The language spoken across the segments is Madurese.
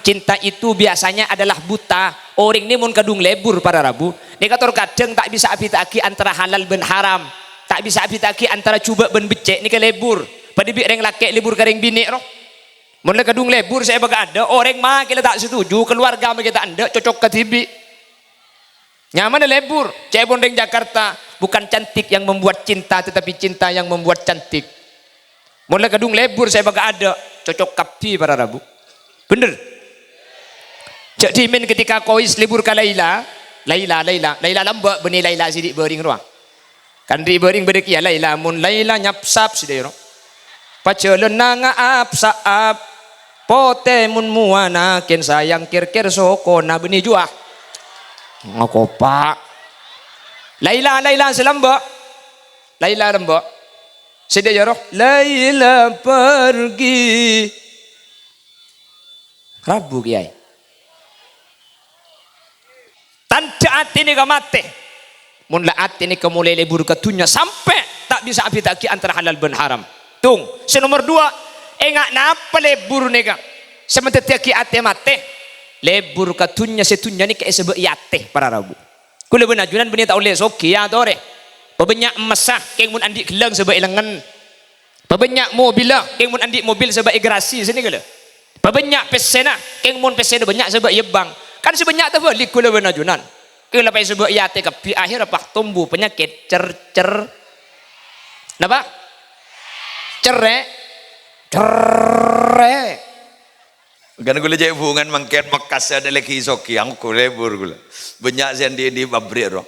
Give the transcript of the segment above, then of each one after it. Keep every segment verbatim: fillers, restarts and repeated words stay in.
Cinta itu biasanya adalah buta. Orèng nè mon kadhung lebur para rabu, nèka tor kadhâng ta' bisa abhidhâ'aghi antara halal bân haram, ta' bisa abhidhâ'aghi antara jhubâ' bân beccè', nèka lebur. Padâ bi' rèng lakè' lebur ka rèng binè' ro. Mon la kadhung lebur sè èbâka'adâ', orèng makè la ta' setuju, keluarga makè ta' endâ', cocok kadhibi'. Nyamana lebur, ca'èpon rèng Jakarta, bukan cantik yang membuat cinta, tetapi cinta yang membuat cantik. Mon la kadhung lebur sè èbâka'adâ', cocok kabbhi para rabu. Bhender? Jhâ' dhimèn ketika Kois lebur ka Laila, Laila, Laila, Laila lambâ' bânnè Laila sè dhi' bâring rowa. Kan dhi' bâring bâdâ kèya Laila, mon Laila nyapsap sè dhâjâ ro. Pajhâlânna nga'ap-sa'ap, potè mon mowana kèng sayang kèr-kèr sokona bânnè juwâ. Ngakopa'. Laila, Laila sè lambâ'. Laila lambâ'. Sè dhâjâ ro, Laila pergi. Rabu, Kèyaè. Tandhâ atè nèka matè. Mon la atè nèka molaè lebur ka dhunnya sampè' ta' bisa abhidhâ'aghi antara halal bân haram. Tung, sè nomer duwâ', enga' napa lebur nèka sè madhâddhiyâghi atè matè? Lebur ka dhunnya, sè dhunnya nèka èsabâ'i atè, para rabu. Kaulâ bân ajunan bânnè ta' ollè soghi, ya, torè. Pabânnya' emmessa, kèng mon andi' ghellâng sabâ'i lengngen. Pabânnya' mobilla, kèng mon andi' mobil sabâ'i garasi, sè nèka lho. Pabânnya' pèssèna, kèng mon pèssèna bânnya' sabâ'i è bank. Kan sè bânnya' tabâlik kaulâ bân ajunan. Kaulâ pas sabâ'i atè kabbhi, akhèrra pas tombu panyakèt cer-, cer-, napa? Cerrè'. Cerrè'. Kan kaulâ cè' bhungan mangkèn Mekkas sè adâ' lagi soghi, angghâ lebur kaulâ. Bânnya' sè andi'-andi' pabrik ro.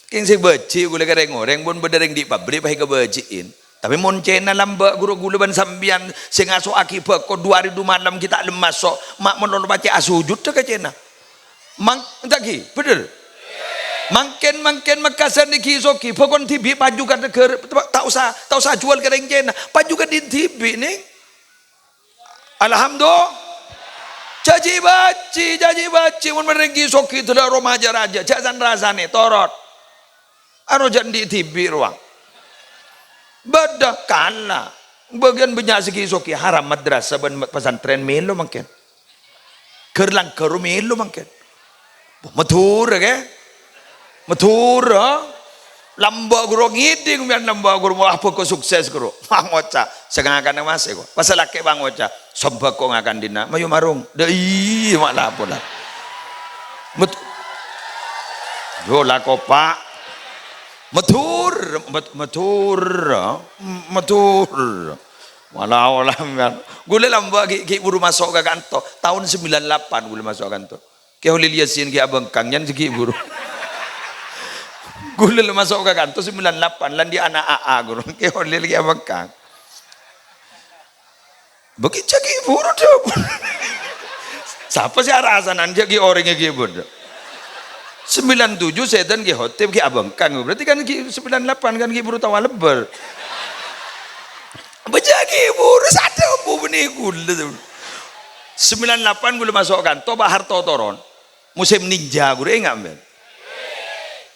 Kèng sè bâji' kaulâ ka rèng-orèng, mon bâdâ rèng andi' pabrik, pas èkabâji'in. Tapè mon cèna lambâ' ghuru kaulâ bân sampèyan sè ngaso'aghi bhâko du arè du malem ghi' ta' lem maso', ma' mon lo pacè' asojud ka cèna. Mang-, ènta' ghi, bhender? Mangkèn-mangkèn Mekkas sè andi' ghi soghi, bhâkona dhibi' paju ka naghârâ, ta' osa, ta' osa juwâl ka rèng cèna, paju ka dhi-, dhibi', nèng. Alhamdulillah. Jhâ' ghi' bâji', jhâ' ghi' bâji', mon marè ghi' soghi dâlâ roma jâ-rajâ, jhâ' san-rasanè, torot. Aro jhâ' andi' dhibi' rowa. Bâdâ kala. Bâgiyân bânnya' sè ghi' soghi haram madrasah bân pesantren mèlo mangkèn. Ghâr-langghâr mèlo mangkèn. Madhurâ, kè? Madhurâ. Lambâ' ghuru ngèdhing, bân lambâ' ghuru, wah, bhâko sukses, ghuru. Wah, ngoca', sè ngakan, Mas, èko. Pas lakè', wah, ngoca', sembako ngakan dinna', mayu marung. Dâ' iyâ, ma' lapo, la. Met-, yo, la kopa'. Madhur, med-, madhur, madhur. Wala, wala, man. Ghulâ lambâ' ghi', ghi' buru maso' ka kanto. Taon sembilan lapan ghulâ maso' kanto. Kè Holil Yasin ghi' abhângkang, nyan sè ghi' buru. Ghulâ la maso' ka kanto sembilan lapan, la andi' ana' A A, ghuru. Kè Holil ghi' abhângkang. Bâgi jhâ' ghi' buru, Dok. Sapa sè arasanan jhâ' ghi' orèngnga ghi' buru? Sembilan tujuh sètan ghi' khotib, ghi' abhângkang. Berarti kan ghi' sembilan lapan kan ghi' buru tao alebbâr. Bâjâ ghi' buru sadhâbu bânnè ghulâ. Sembilan lapan ghulâ maso' kanto, Pak Harto toron. Musim ninja, ghuru, enga' sampèyan?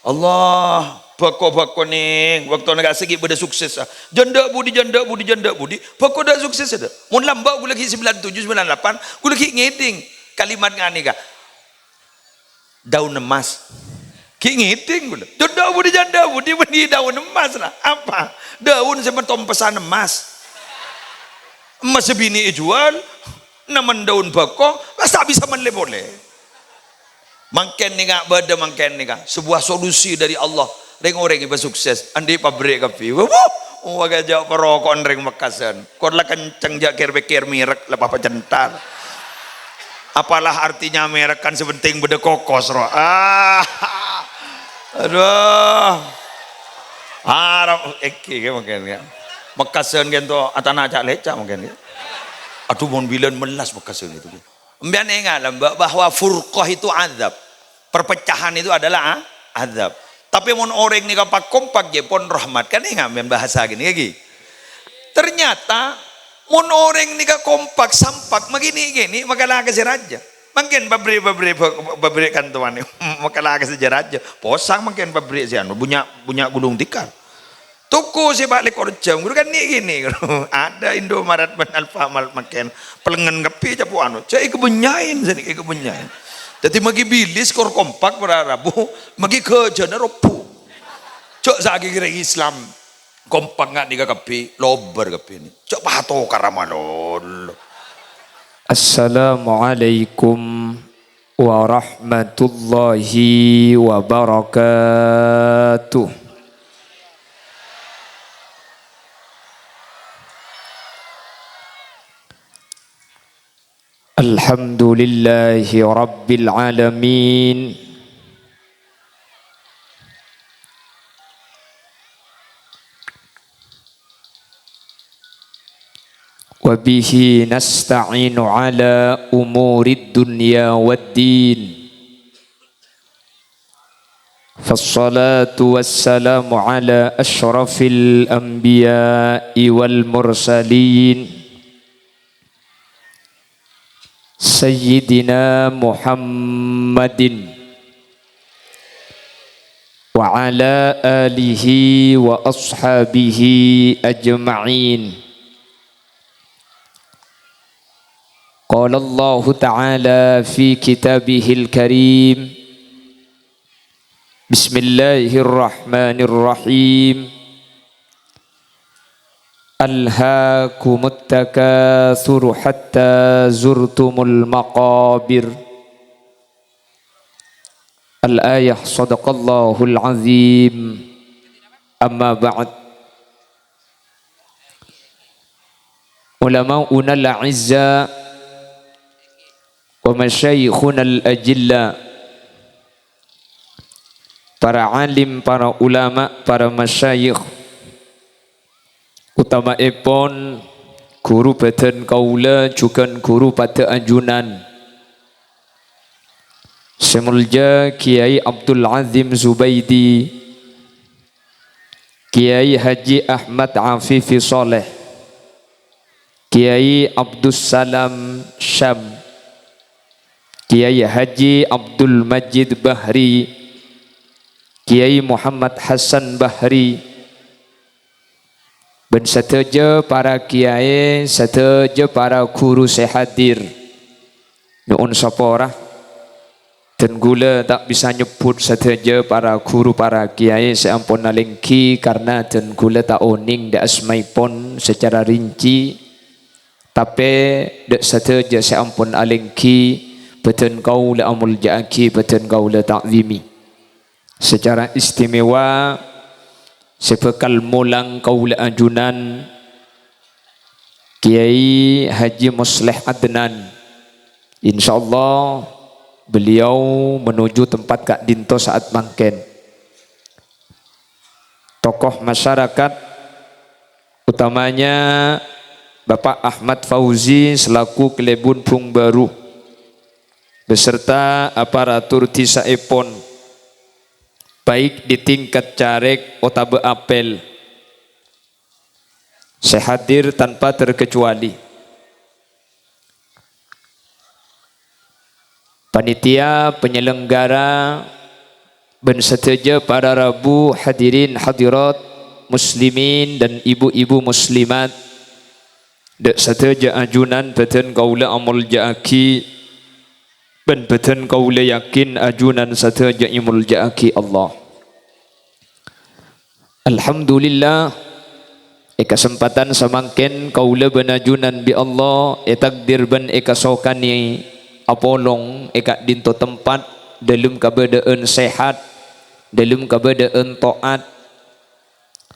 Allah, bhâko-bhâko nèng, bâktona ka'issa' ghi' bâdâ sukses, ah. Jhândhâ' budi, jhândhâ' budi, jhândhâ' budi, bhâko dâ' sukses, dâ'. Mon lambâ' ghulâ ghi' sembilan tujuh, sembilan lapan, ghulâ ghi' ngèdhing kalimat nganèka, "Daun emas." Ghi' ngèdhing ghulâ. Jhândhâ' budi, jhândhâ' budi, bânnè daun emas, la. Apa? Daun sè matompessan emmas. Emmas sè binè' èjuwâl, namen daun bhâko, pas ta' bisa mellè polè. Mangkèn nèka bâdâ mangkèn nèka, sebuah solusi dari Allah. Rèng-orèng èpasukses, andi' pabrik kabbhi. Wuh, wuh, jhâ' paroko'an rèng Mekkasân. Kor la kenceng jhâ' kèr-pèkkèr merek, la papa centar. Apalah artinya merek, kan sè penting bâdâ kokos, ro. Ah. Aduh. Arep èngghi, ghi, mangkèn, ghi. Mekkasân ghento atana ca'-lèca' mangkèn, ghi. Aduh, mon bilân mellas Mekkasân itu, ghi. Sampèyan enga' la, Mbak, bahwa furqah itu azab. Perpecahan itu adalah a-, azab. Tapè mon orèng nèka pakompak, jhâ' pon rahmat. Kan enga' sampèyan bahasa ghânèka, ghi. Ternyata, mon orèng nèka kompak, sampak, magini-gini, maka lakasè rajâ. Mangkèn pabrik-pabrik, pabrik kantowan, maka lakasè jâ rajâ. Posang mangkèn pabrik sè anu, bânnya', bânnya' gulung tikar. Toko sè pa' lèkor jam, ghuru kan nè' kènè', ghuru. Adâ Indomaret bân Alfamart mangkèn. Pelengngen kabbhi capo' anu. Jhâ' èkabânnya'è, sanèka èkabânnya'è. Dhâddhi maghi bilih sèkor kompak para rabu, maghi ghâjâna robbhu. Jhâ' sakèra Islam. Kompak nga' nèka kabbhi, lobâr kabbhi nè. Jhâ' patokara malolo. Assalamualaikum warahmatullahi wabarakatuh. Alhamdulillahi rabbil alamin. Wa bihi nasta'inu ala umurid dunya wad din. Fassalatu wassalamu ala asyrafil anbiya'i wal mursalin. Sayyidina Muhammadin wa ala alihi wa ashabihi ajma'in. Qala Allahu ta'ala fi kitabihil karim, Bismillahirrahmanirrahim. Alhaakumut takatsuru hatta zurtumul maqabir. Al-ayah, sadaqallahul azim. Amma ba'd. Ulama'unal a'izza wa masyayikhunal ajilla. Para alim, para ulama, para masyayikh, utamaèpon ghuru bâdân kaulâ jhughân ghuru padâ ajunan. Sè molja Kiai Abdul Azim Zubaidi, Kiai Haji Ahmad Afifi Shaleh, Kiai Abdus Salam Syam, Kiai Haji Abdul Majid Bahri, Kiai Muhammad Hasan Bahri, bân sadhâjâ para kiai, sadhâjâ para ghuru sè hadir. Nyo'on sapora. Dân ghulâ ta' bisa nyebbhut sadhâjâ para ghuru, para kiai sè ampon alèngghi, karna dân ghulâ ta' onèng dâ' asmaèpon sacara rinci. Tapè dâ' sadhâjâ sè ampon alèngghi, bâdân kaulâ amolja'aghi, bâdân kaulâ ta'zimi. Sacara istimewa, sè bhâkal molang kaulâ ajunan, Kiai Haji Musleh Adnan. Insyaallah, beliau menuju tempat ka'dinto saat mangkèn. Tokoh masyarakat, utamanya Bapak Ahmad Fauzi selaku Kalèbun Bhungbâru, beserta aparatur dhisaèpon, baik di tingkat carèk otabâ apel, sè hadir tanpa terkecuali. Panitia penyelenggara bân sadhâjâ para rabu, hadirin hadirat, muslimin dan ibu-ibu muslimat, dâ' sadhâjâ ajunan bâdân kaulâ amolja'aghi, bân bâdân kaulâ yakin ajunan sadhâjâ èmolja'aghi Allah. Alhamdulillah, è kasempatan samangkèn kaulâ bân ajunan bi' Allah ètakdir bân èkasokanè apolong è ka'dinto tempat, dâlem kabâdâ'ân sehat, dâlem kabâdâ'ân to'at.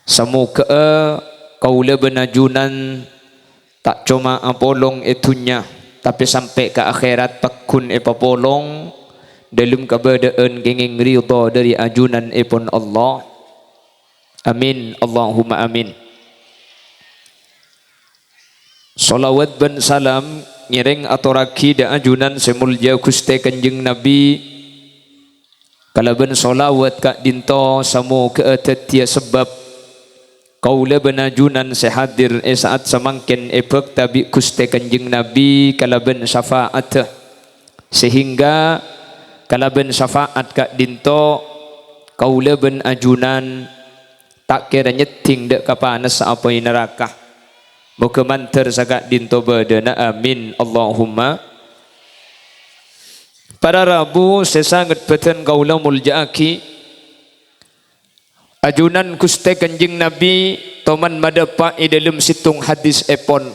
Samoghâ'â kaulâ bân ajunan ta' coma apolong è dhunnya, tapè sampè' ka akhèrat pagghun èpapolong dâlem kabâdâ'ân kèngèng ridho dâri ajunanèpon Allah. Amin, Allahumma amin. Shalawat bân salam ngèrèng atorraghi dâ' ajunan sè molja Ghustè Kanjeng Nabi, kalabân shalawat ka'dinto samoghâ'â dhâddhiyâ sabâb kaulâ bân ajunan sè hadir è sa'at samangkèn èbhâkta bi' Ghustè Kanjeng Nabi kalabân syafa'addhâ, sehingga kalabân syafa'at ka'dinto kaulâ bân ajunan ta' kèra nyèddhing dâ' ka panassa apoy naraka. Moghâ mandhâr saka'dinto bâdâna. Amin, Allahumma. Para rabu sè sanget bâdân kaulâ molja'aghi, ajunan Ghustè Kanjeng Nabi toman madhâpa' è dhâlem sèttong hadisèpon,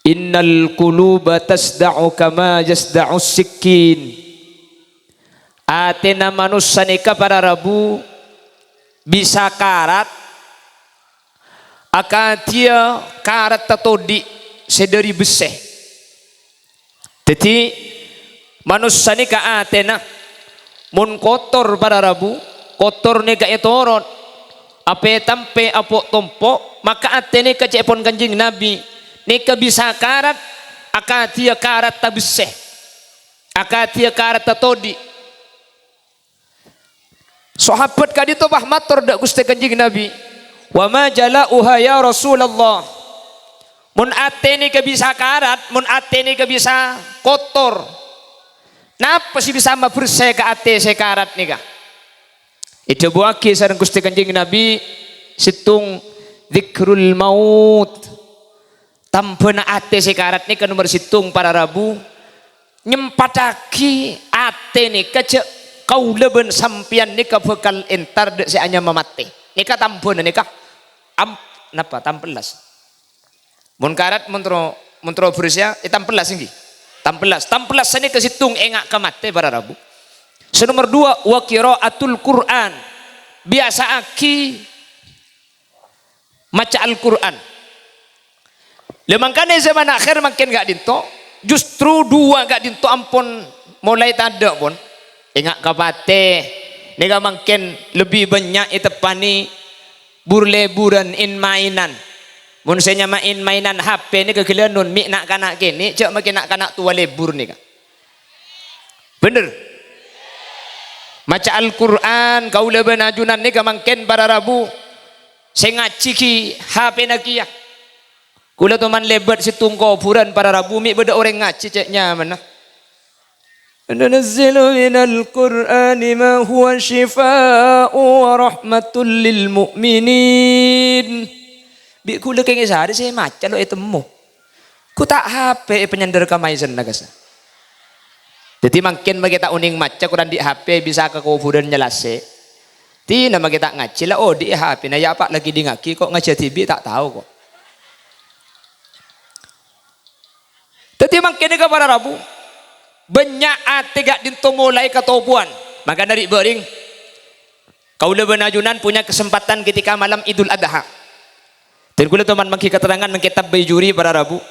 "Innal quluba tasda'u kama yasda'us sikkin." Atèna manossa nèka para rabu bisa karat akadhiyâ karatta todhi' sè dhâri bessè. Dhâddhi, manossa nèka atèna mon kotor para rabu, kotor nèka ètoron, apè-tampè apo'-tompo', maka atè nèka ca'èpon Kanjeng Nabi, nèka bisa karat akadhiyâ karatta bessè, akadhiyâ karatta todhi'. Sahabat ka'dinto pas mator dâ' Ghustè Kanjeng Nabi, "Wa ma jala'uha ya Rasulullah?" Mon atè nèka bisa karat, mon atè nèka bisa kotor, napa sè bisa mabersè ka atè sè karat nèka? Èdhâbuwâghi sareng Ghustè Kanjeng Nabi, sèttong dzikrul maut. Tambhâna atè sè karat nèka nomer sèttong para rabu, nyempattaghi atè nèka jhâ' kaulâ bân sampèyan nèka bhâkal entar dâ' sè anyama matè. Nèka tambhâna nèka am-, napa? Tampellas. Mon karat, mon terro, mon terro bersèa, è tampellas ènggi. Tampellas. Tampellas sanèka sèttong enga' ka matè para rabu. Sè nomer duwâ', wa qira'atul Qur'an. Biyasa'aghi maca Al-Qur'an. Lha, mangkana è zaman akhir mangkèn ka'dinto, justru duwâ' ka'dinto ampon molaè tadâ', pon. Enga' ka patè, nèka mangkèn lebbi bânnya' èteppa'è bur-lebburan, in-mainan. Mon sè nyama in-mainan H P nèka ghâlânon, mè' na'-kana' kènè', jhâ' makè na'-kana' towa lebbur nèka. Bhender. Maca Al-Qur'an, kaulâ bân ajunan nèka mangkèn para rabu sè ngajhi ghi H P-na kèya. Kaulâ toman lèbât sèttong kobhurân para rabu, mè' bâdâ orèng ngajhi cè' nyamana. "Wa nunazzilu minal Qur'ani ma huwa syifa'u wa rahmatul lil mu'minin." Bi' kaulâ kèngèng sarè sè maca lo' ètemmo. Ghu ta' H P èpanyandhâr ka maèsanna kassa'. Dhâddhi mangkèn makè ta' onèng maca, korang andi' H P bisa ka kobhurân nyalasè. Dina makè ta' ngajhi, la odi'i H P-na, ya apa' la kèdingngaghi, ko' ngajhi dhibi' ta' tao, ko'. Dhâddhi mangkèn nèka para rabu, bânnya' atè ka'dinto molaè katopowan. Mangkana ri'-bâri' kaulâ bân ajunan punya kesempatan ketika malam Idul Adha. Dan kaulâ toman mangghi katerrangan neng kètab Baijuri para rabu.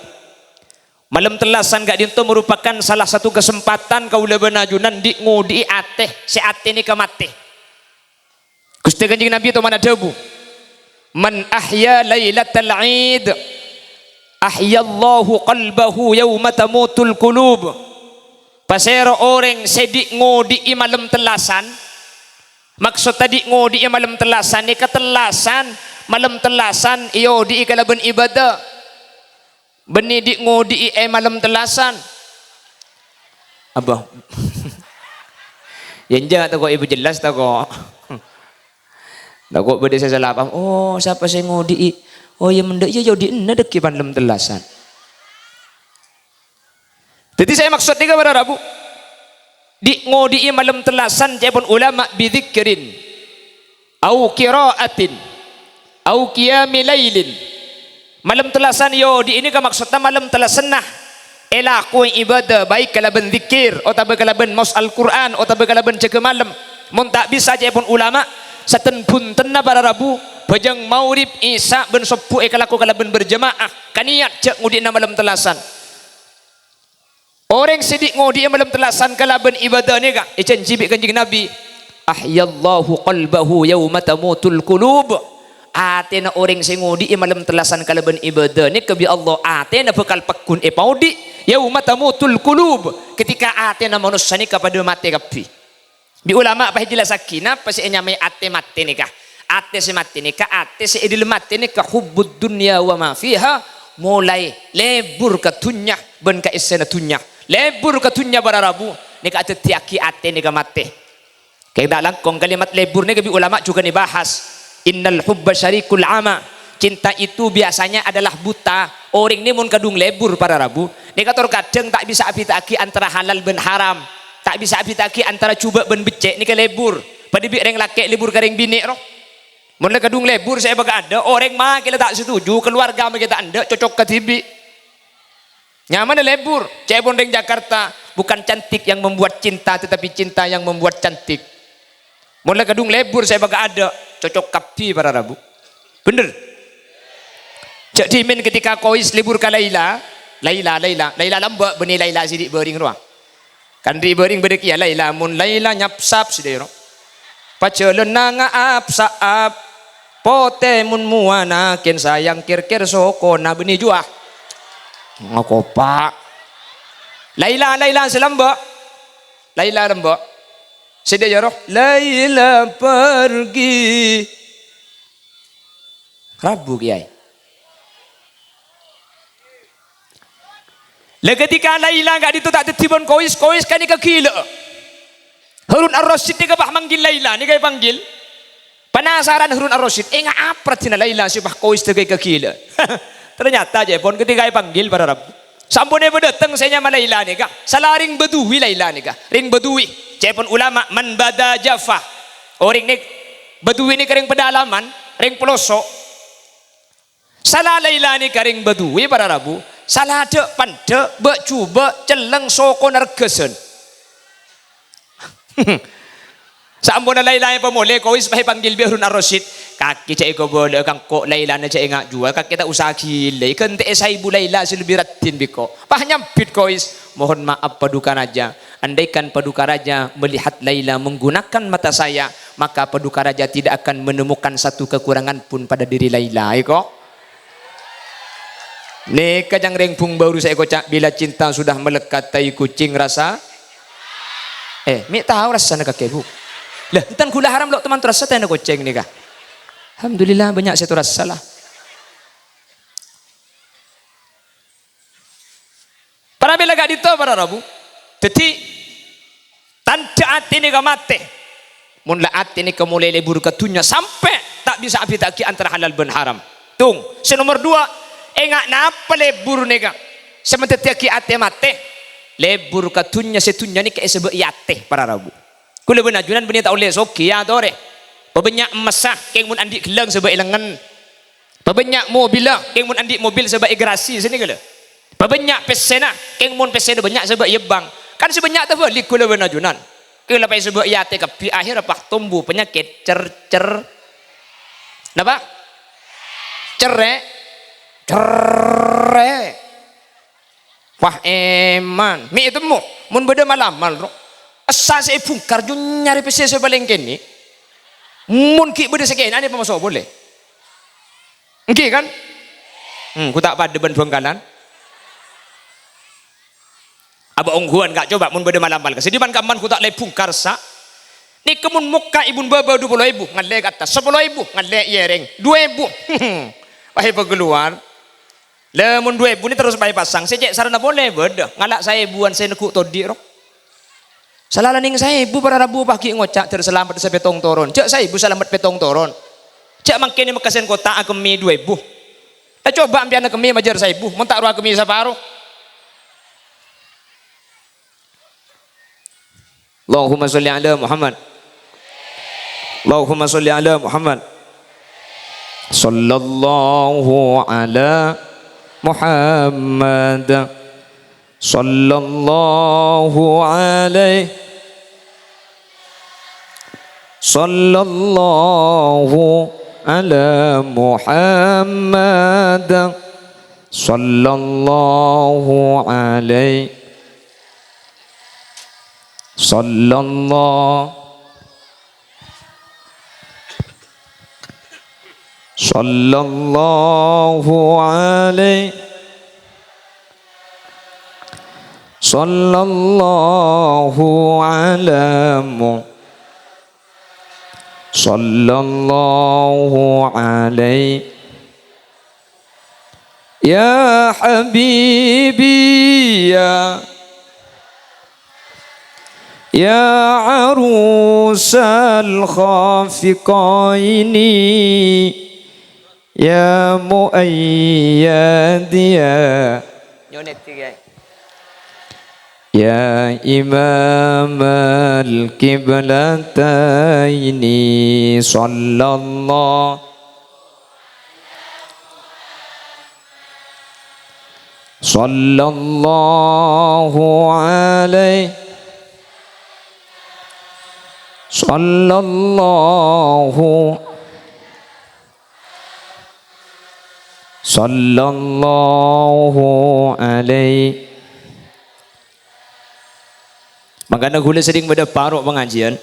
Malem tellasan ka'dinto merupakan salah satu kesempatan kaulâ bân ajunan dhi'-ngodhi'i atè, sè atè nèka matè. Ghustè Kanjeng Nabi toman adhâbu, "Man ahya lailatal Id, ahyallahu qalbahu yauma tamutul qulub." Pasèra orèng sè dhi'-ngodhi'i malem tellasan, maksoddhâ dhi'-ngodhi'i malem tellasan nèka tellasan, malem tellasan èodhi'i kalabân ibâdâ. Bânnè dhi'-ngodhi'i è malem tellasan. Abâ. Ya, enjâ', tako' Ibu jelas, tako'. Tako' bâdâ sè sala paham. "Oh, sapa sè ngodhi'i? Oh, ya, mendâ', ya, ya, odhi'na dhâggi' malem tellasan." Dhâddhi, sè èmaksod nèka para rabu, dhi'-ngodhi'i malem tellasan, ca'èpon ulama, bidzikrin. Au qira'atin, au qiyami lailin. Malem tellasan èodhi'i nèka maksoddhâ malem tellasanna èlakowè ibâdâ, baik kalabân dzikir otabâ kalabân maos Al-Qur'an otabâ kalabân jâgâ malem. Mon ta' bisa, ca'èpon ulama, saten-bhuntenna para rabu, bhâjâng maghrib, isya, bân sobbhu èkalako kalabân berjamaah, kaniyat jhâ' ngodhi'na malem tellasan. Orèng sè dhi'-ngodhi'i malem tellasan kalabân ibâdâ nèka èjhânjhi bi' Kanjeng Nabi, "Ahyallahu qalbahu yauma tamutul qulub." Atèna orèng sè ngodhi'i malem tellasan kalabân ibâdâ nèka bi' Allah, atèna bhâkal pagghun èpaodhi' yauma tamutul qulub, ketika atèna manossa nèka padâ matè kabbhi. Bi' ulama pas èjellassaghi, napa sè ènyamaè atè matè nèka? Atè sè matè nèka, atè sè è dhâlem atè nèka hubbud dunya wa ma fiha, molaè lebur ka dhunnya bân kaèssèna dhunnya. Lebur ka dhunnya para rabu nèka adhâddhiyâghi atè nèka matè. Yang ta' langkong kalimat lebur nèka bi' ulama jhughân èbahas. "Innal hubba syarikul ama." Cinta itu biasanya adalah buta. Orèng nè mon kadhung lebur para rabu, nèka tor kadhâng ta' bisa abhidhâ'aghi antara halal bân haram. Ta' bisa abhidhâ'aghi antara jhubâ' bân beccè', nèka lebur. Padâ bi' rèng lakè' lebur ka rèng binè' ro. Mon la kadhung lebur sè èpakaadâ', orèng makè la ta' setuju, keluarga makè ta' endâ', cocok kadhibi'. Nyamana lebur, ca'èpon rèng Jakarta, bukan cantik yang membuat cinta, tetapi cinta yang membuat cantik. Mon la kadhung lebur sè èpakaadâ', cocok kabbhi para rabu. Bhender? Jhâ' dhimèn ketika Kois lebur ka Laila, Laila, Laila, Laila lambâ' bânnè Laila sè dhi' bâring rowa. Kan dhi' bâring bâdâ kèya Laila, mon Laila nyapsap sè dhi' ro. Pajhâlânna nga'ap-sa'ap, potè mon mowana kèng sayang kèr-kèr sokona bânnè juwa. Ngakopa'. Laila, Laila sè lambâ'. Laila lambâ'. Sè dhi' ro, Laila pergi. Rabu, Kèyaè. La, ketika Laila ka'dinto ta' dhâddhi bân Kois, Kois ghânèka ghilâ'â. Harun Ar-Rasyid nèka pas manggil Laila, nèka èpanggil. Penasaran Harun Ar-Rasyid, enga' apa raddhinna Laila sè pas Kois dhâgghâ èkaghilâ'â. Ternyata, ca'èpon, ketika èpanggil para rabu. Sampon èpadâteng sè nyama Laila nèka. Sala rèng Badui Laila nèka. Rèng Badui. Ca'èpon ulama, "Man bada jafa." Orèng nè-, Badui nèka rèng pedalaman, rèng peloso'. Sala Laila nèka rèng Badui para rabu. Sala dâ'-pandâ', bâ'-jhubâ', cellèng, sokona règhâsân. Saamponna Laila èpamolè, Kois pas èpanggil bi' Harun Ar-Rasyid. "Kakè jhâ' èkabâlâ'â ka engko', Lailana jhâ' ènga' juwâl, kakè ta' osa ghilâi, ghântè'è saèbu Laila sè lebbi raddhin bi' engko'." Pas nyambit Kois, "Mohon maaf, Paduka Raja. Andaikan Paduka Raja melihat Laila menggunakan mata saya, maka Paduka Raja tidak akan menemukan satu kekurangan pun pada diri Laila." Èko. Nèka ca'na rèng Bung Baru sè èkoca', "Bila cinta sudah melekat tai kucing rasa." Eh, mè' tao rassana kakè, Bu? Lah, enten ghulâ haram lo' toman torassa taina kocèng nèka. Alhamdulillah, bânnya' sè torassa la. Para bella ka'dinto, para rabu. Dhâddhi, tandhâ atè nèka matè. Mon la atè nèka molaè lebur ka dhunnya, sampè' ta' bisa abhidhâ'aghi antara halal bân haram. Tung, sè nomer duwâ', enga' napa lebur nèka sè madhâddhiyâghi atè matè? Lebur ka dhunnya, sè dhunnya nèka èsabâ'i atè, para rabu. Kaulâ bân ajunan bânnè ta' ollè soghi, ya, torè. Pabânnya' emmessa, kèng mon andi' ghellâng sabâ'i lengngen. Pabânnya' mobilla, kèng mon andi' mobil sabâ'i garasi, sè nèka lho. Pabânnya' pèssèna, kèng mon pèssèna bânnya' sabâ'i bâng. Kan sè bânnya' tabâlik kaulâ bân ajunan. Kèng la pas sabâ'i atè kabbhi, akhèrra pas tombu panyakèt cer-, cer-, napa? Cerrè'. Cerrè'. Wah, èman. Mè' ètemmo, mon bâdâ mal-amal, ro. Essa sè èbhungkar, jhâ' nyarè pèssè sè palèng kènè'. Mon ghi' bâdâ sè kènè', anè pamaso' polè. Èngghi, kan? Hmm, ghu ta' padâ bân Bhângkalan. Abâ' ongghuwân, Ka', coba mon bâdâ mal-amal, Ka'. Sè dimman-kamman ghu ta' la èbhungkar, sa'. Nèka mon mokka' èbun bâbâ dupolo èbu, ngallè ka attas. Sapolo èbu, ngallè è èrèng. Dhu èbu. Wah, èpakalowar. La, mon dhu èbu nè terros pas èpasang, sè cè' sarana polè bâdâ. Ngala' saèbuwân sè neggu' todi' ro. Sala la nèng saèbu para rabu pas ghi' ngoca' dâr salamet sè pèttong toron. Jhâ' saèbu salamet pèttong toron. Jhâ' mangkèn è Mekkasèn Kotta akemmè dhu èbu. La coba ampèyan akemmè majâr saèbu, mon ta' rowa akemmè saparo. Allahumma sholli ala Muhammad. Allahumma sholli ala Muhammad. Sallallahu ala Muhammad. Sallallahu alaihi. Sallallahu ala Muhammad. Sallallahu alaihi. Sallallahu. Sallallahu alaihi. Sallallahu ala Mu-, sallallahu alaihi. Ya habibi, ya, يا عروس الخافقين، يا مؤيد، يا، يا إمام القبلتين، صلى الله، صلى الله عليه، صلى الله، صلى الله عليه. Mangkana ghulâ sering bâdâ paro' pangajiân.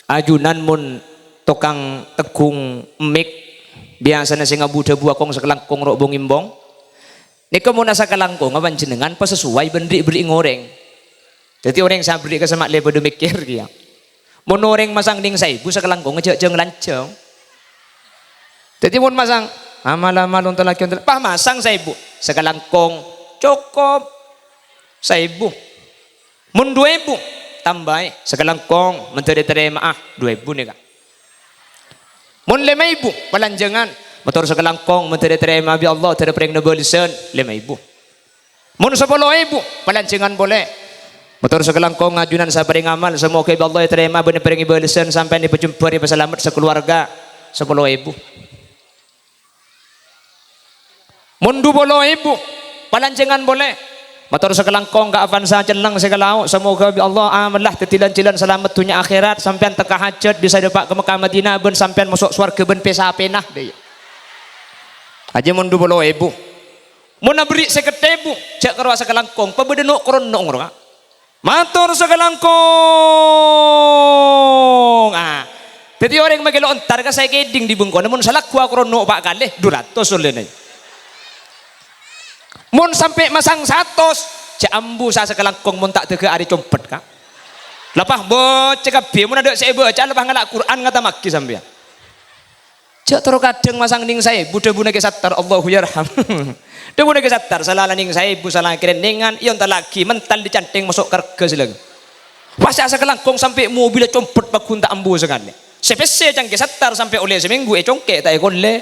Ajunan mon tokang tegghung mic, biyasana sè ngabu-dhâbu akong sakalangkong ro'-bong-embong. Nèka mon asakalangkonga panjhennengan pasasowai bân ri'-berri'eng orèng. Dhâddhi orèng sè aberri' ka sè ma' lè padâ mèkkèr kèya. Mon orèng masang nèng saèbu sakalangkonga jhâ'-, jhâ' lanjhâng. Dhâddhi mon masang amal-amal ontolaki ontel, pas masang saèbu, sakalangkong cokop saèbu. Mon du èbu, tambâi sakalangkong, mandhâr ètarèma'a du èbu nèka. Mon lèma èbu, palanjhângan, mator sakalangkong, mandhâr ètarèma'a bi' Allah, dhâr èparèngana bâlessân, lèma èbu. Mon sapolo èbu, palanjhângan polè. Mator sakalangkong, ajunan sè aparèng amal, samoghâ bi' Allah ètarèma bân èparèngè bâlessân, sampèyan èpajembhâr, èpasalamet sakalowarga, sapolo èbu. Mon du polo èbu, palanjhângan polè. Mator sakalangkong ka Avanza Celleng sè ka lao', samoghâ bi' Allah amalla dhâddhi lan-jhâlân salamet dhunnya akhèrat, sampèyan tekka hajhât bisa dâpa' ka Mekkah Madinah bân sampèyan maso' sowarghâ bân pè-sapèna, dâ' iyâ. Ajâ mon du polo èbu. Mon aberri' sèket èbu, jhâ' karo asakalangkong, pabâdâ no'-korono' ngoro, Ka'. Mator sakalangkong. Ah. Dhâddhi orèng makè lo' entar ka saè kèdhing dhi' bengkona, mon salagghu akorono' pa' kalè, du ratos ollèna. Mon sampè' masang satos, jhâ' ambu sa sakalangkong mon ta' dâgâ arè compet, Ka'. Lapah baca kabbhi, mon adâ' sè èbaca, lapah ngala' Qur'an ngatamaghi sampèyan. Jhâ' terro kadhâng masang nèng saèbu, dhâbuna Kè Sattar, Allahu yarham. Dhâbuna Kè Sattar, sala la nèng saèbu, sala kèrènèngan, èontallaghi, mental dicantèng maso' karga sè laghi. Pas asakalangkong sampè' mobilla compet pagghun ta' ambu sakalè. Sè pèssè ca'na Kè Sattar sampè' ollè samènggu ècongkè' ta' èkollè.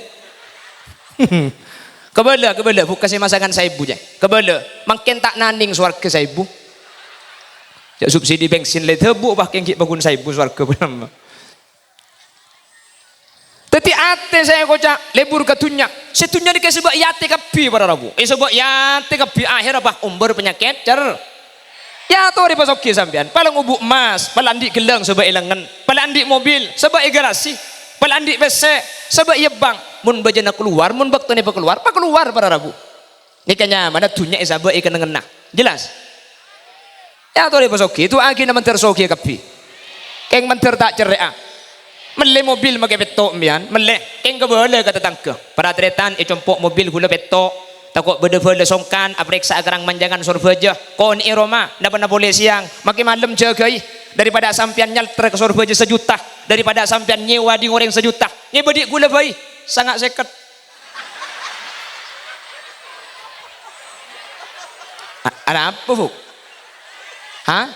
Kabâlâ, kabâlâ, bu' ka sè masangan saèbu, jhâ'. Kabâlâ, mangkèn ta' nanèng sowarghâ saèbu. Jhâ' subsidi bensin lè dhâbu, pas kèng ghi' pagghun saèbu sowarghâ. Dhâddhi atè sè èkoca' lebur ka dhunnya. Sè dhunnya nèka èsabâ' è atè kabbhi, para rabu. Èsabâ' è atè kabbhi, aherra pas ombâr panyakèt cer-, èyatorè pasoghi sampèyan. Palèng obu' emmas, palèng andi' ghellâng sabâ' è lengngen, palèng andi' mobil, sabâ' è garasi, palèng andi' pèssè, sabâ' è bank. Mon bâjâna kalowar, mon bâktona èpakalowar, pakalowar, para rabu. Nèka nyamana dhunnya èsabâ' è kennengnganna. Jelas? Èyatorè pasoghi, du'aaghi na mandhâr soghi kabbhi. Kèng mandhâr ta' cerrè'a. Mellè mobil makè pètto' mbiyan, mellè. Kèng kabâlâ ka tatangghâ. Para tarètan è compo' mobil ghulâ pètto'. Tako' bâdâ bhâlâ songkan, aparèksa'a karang manjangan sor bâjâ. Konè'è roma, napa-napa polè sèyang. Makè malem jâgâi. Daripada sampèyan nyalter ka sor bâjâ sajuta. Daripada sampèyan nyèwa dhi' orèng sajuta. Ngèbâ dhi' ghulâ bhâi. Sanga' sèket. A-, arapa, Bu? Hah?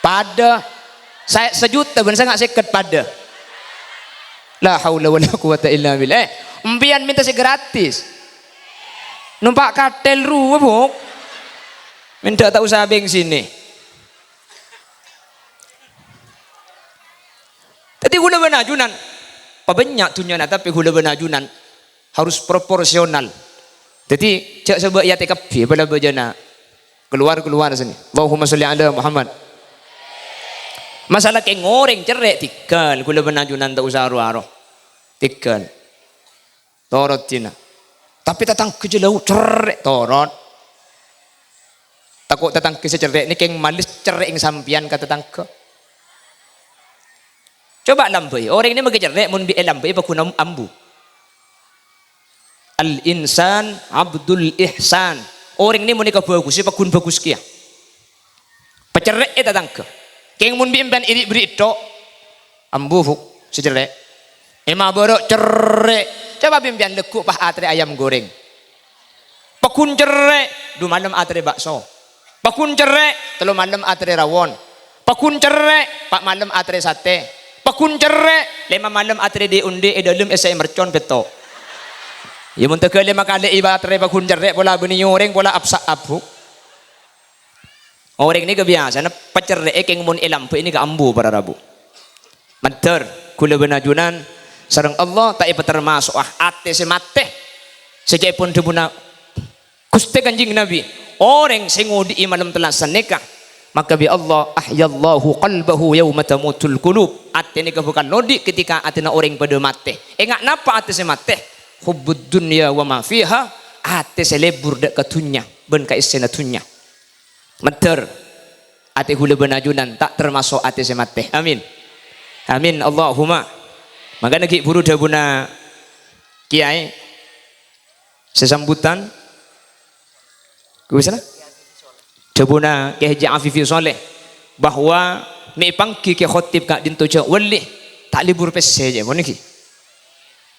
Padâ. Sa-, sajuta bân sanga' sèket padâ. La haula wala quwata illa billah. Eh, empiyan mènta sè gratis. Nompa' katèl rowa, Bu. Mènta ta' osa bengsinè. Dhâddhi ghulâ bân ajunan, pabânnya' dhunnyana, tapè ghulâ bân ajunan harus proporsional. Dhâddhi, jhâ' sabâ' è atè kabbhi, bâlâ bâjâna kalowar-kalowar sènè. Allahumma sholli ala Muhammad. Masalah kèng orèng cerrè', tèngghâl, ghulâ bân ajunan ta' osa ro-aro. Tèngghâl. Torot dina. Tapè tatangghâ jâ' lao cerrè', torot. Tako' tatangghâ sè cerrè' nè kèng males cerrè'èng sampèyan ka tatangghâ. Coba lambâi, orèng nè makè cerrè' mon bi' èlambâi paghun am-, ambu. Al-insan abdul ihsan. Orèng nè mon èkabhâghusè paghun bhâghus kèya. Pacerrè'è tatangghâ. Kèng mon bi' empèyan iri' berri' ètto', ambu, Bu', sè cerrè'. Èmabârâ' cerrè'. Coba bi' empèyan lagghu' pas aterrè ayam goreng. Paghun cerrè', du malem aterrè bakso. Paghun cerrè', tello malem aterrè rawon. Paggun cerrè', pa' malem aterrè satè. Paggun cerrè', lèma malem aterrè dhi'-ondhi' è dhâlem èssè'è mercon pètto'. Iyâ, mon tèghâl lèma kalè èaterrè paggun cerrè', pola bânnè orèng pola apsa' abu. Orèng nèka biyasana pacerrè'è kèng mon èlambâ' nèka ambu para rabu. Mandhâr, ghulâ bân ajunan sareng Allah ta' èpatermaso'a atè sè matè. Sè ca'èpon dhâbuna Ghustè Kanjeng Nabi, orèng sè ngodhi'i malem tellasan nèka, maka bi' Allah, "Ahyallahu qalbahu yauma tamutul qulub." Atè nèka bhâkal ngodhi' ketika atèna orèng padâ matè. Enga' napa atè sè matè? Hubbud dunya wa ma fiha, atè sè lebur dâ' ka dhunnya bân ka èssèna dhunnya. Mandhâr, atè ghulâ bân ajunan ta' termaso' atè sè matè. Amin. Amin, Allahumma. Mangkana ghi' bhuru dhâbuna Kèyaè sè sambutan, kuwi sala? Dhâbuna Kèyaè Haji Afifi Shaleh bahwa mè' èpangghi Kè Khotib ka'dinto jhâ' wali, ta' lebur pèssè jhâ' mon nèka.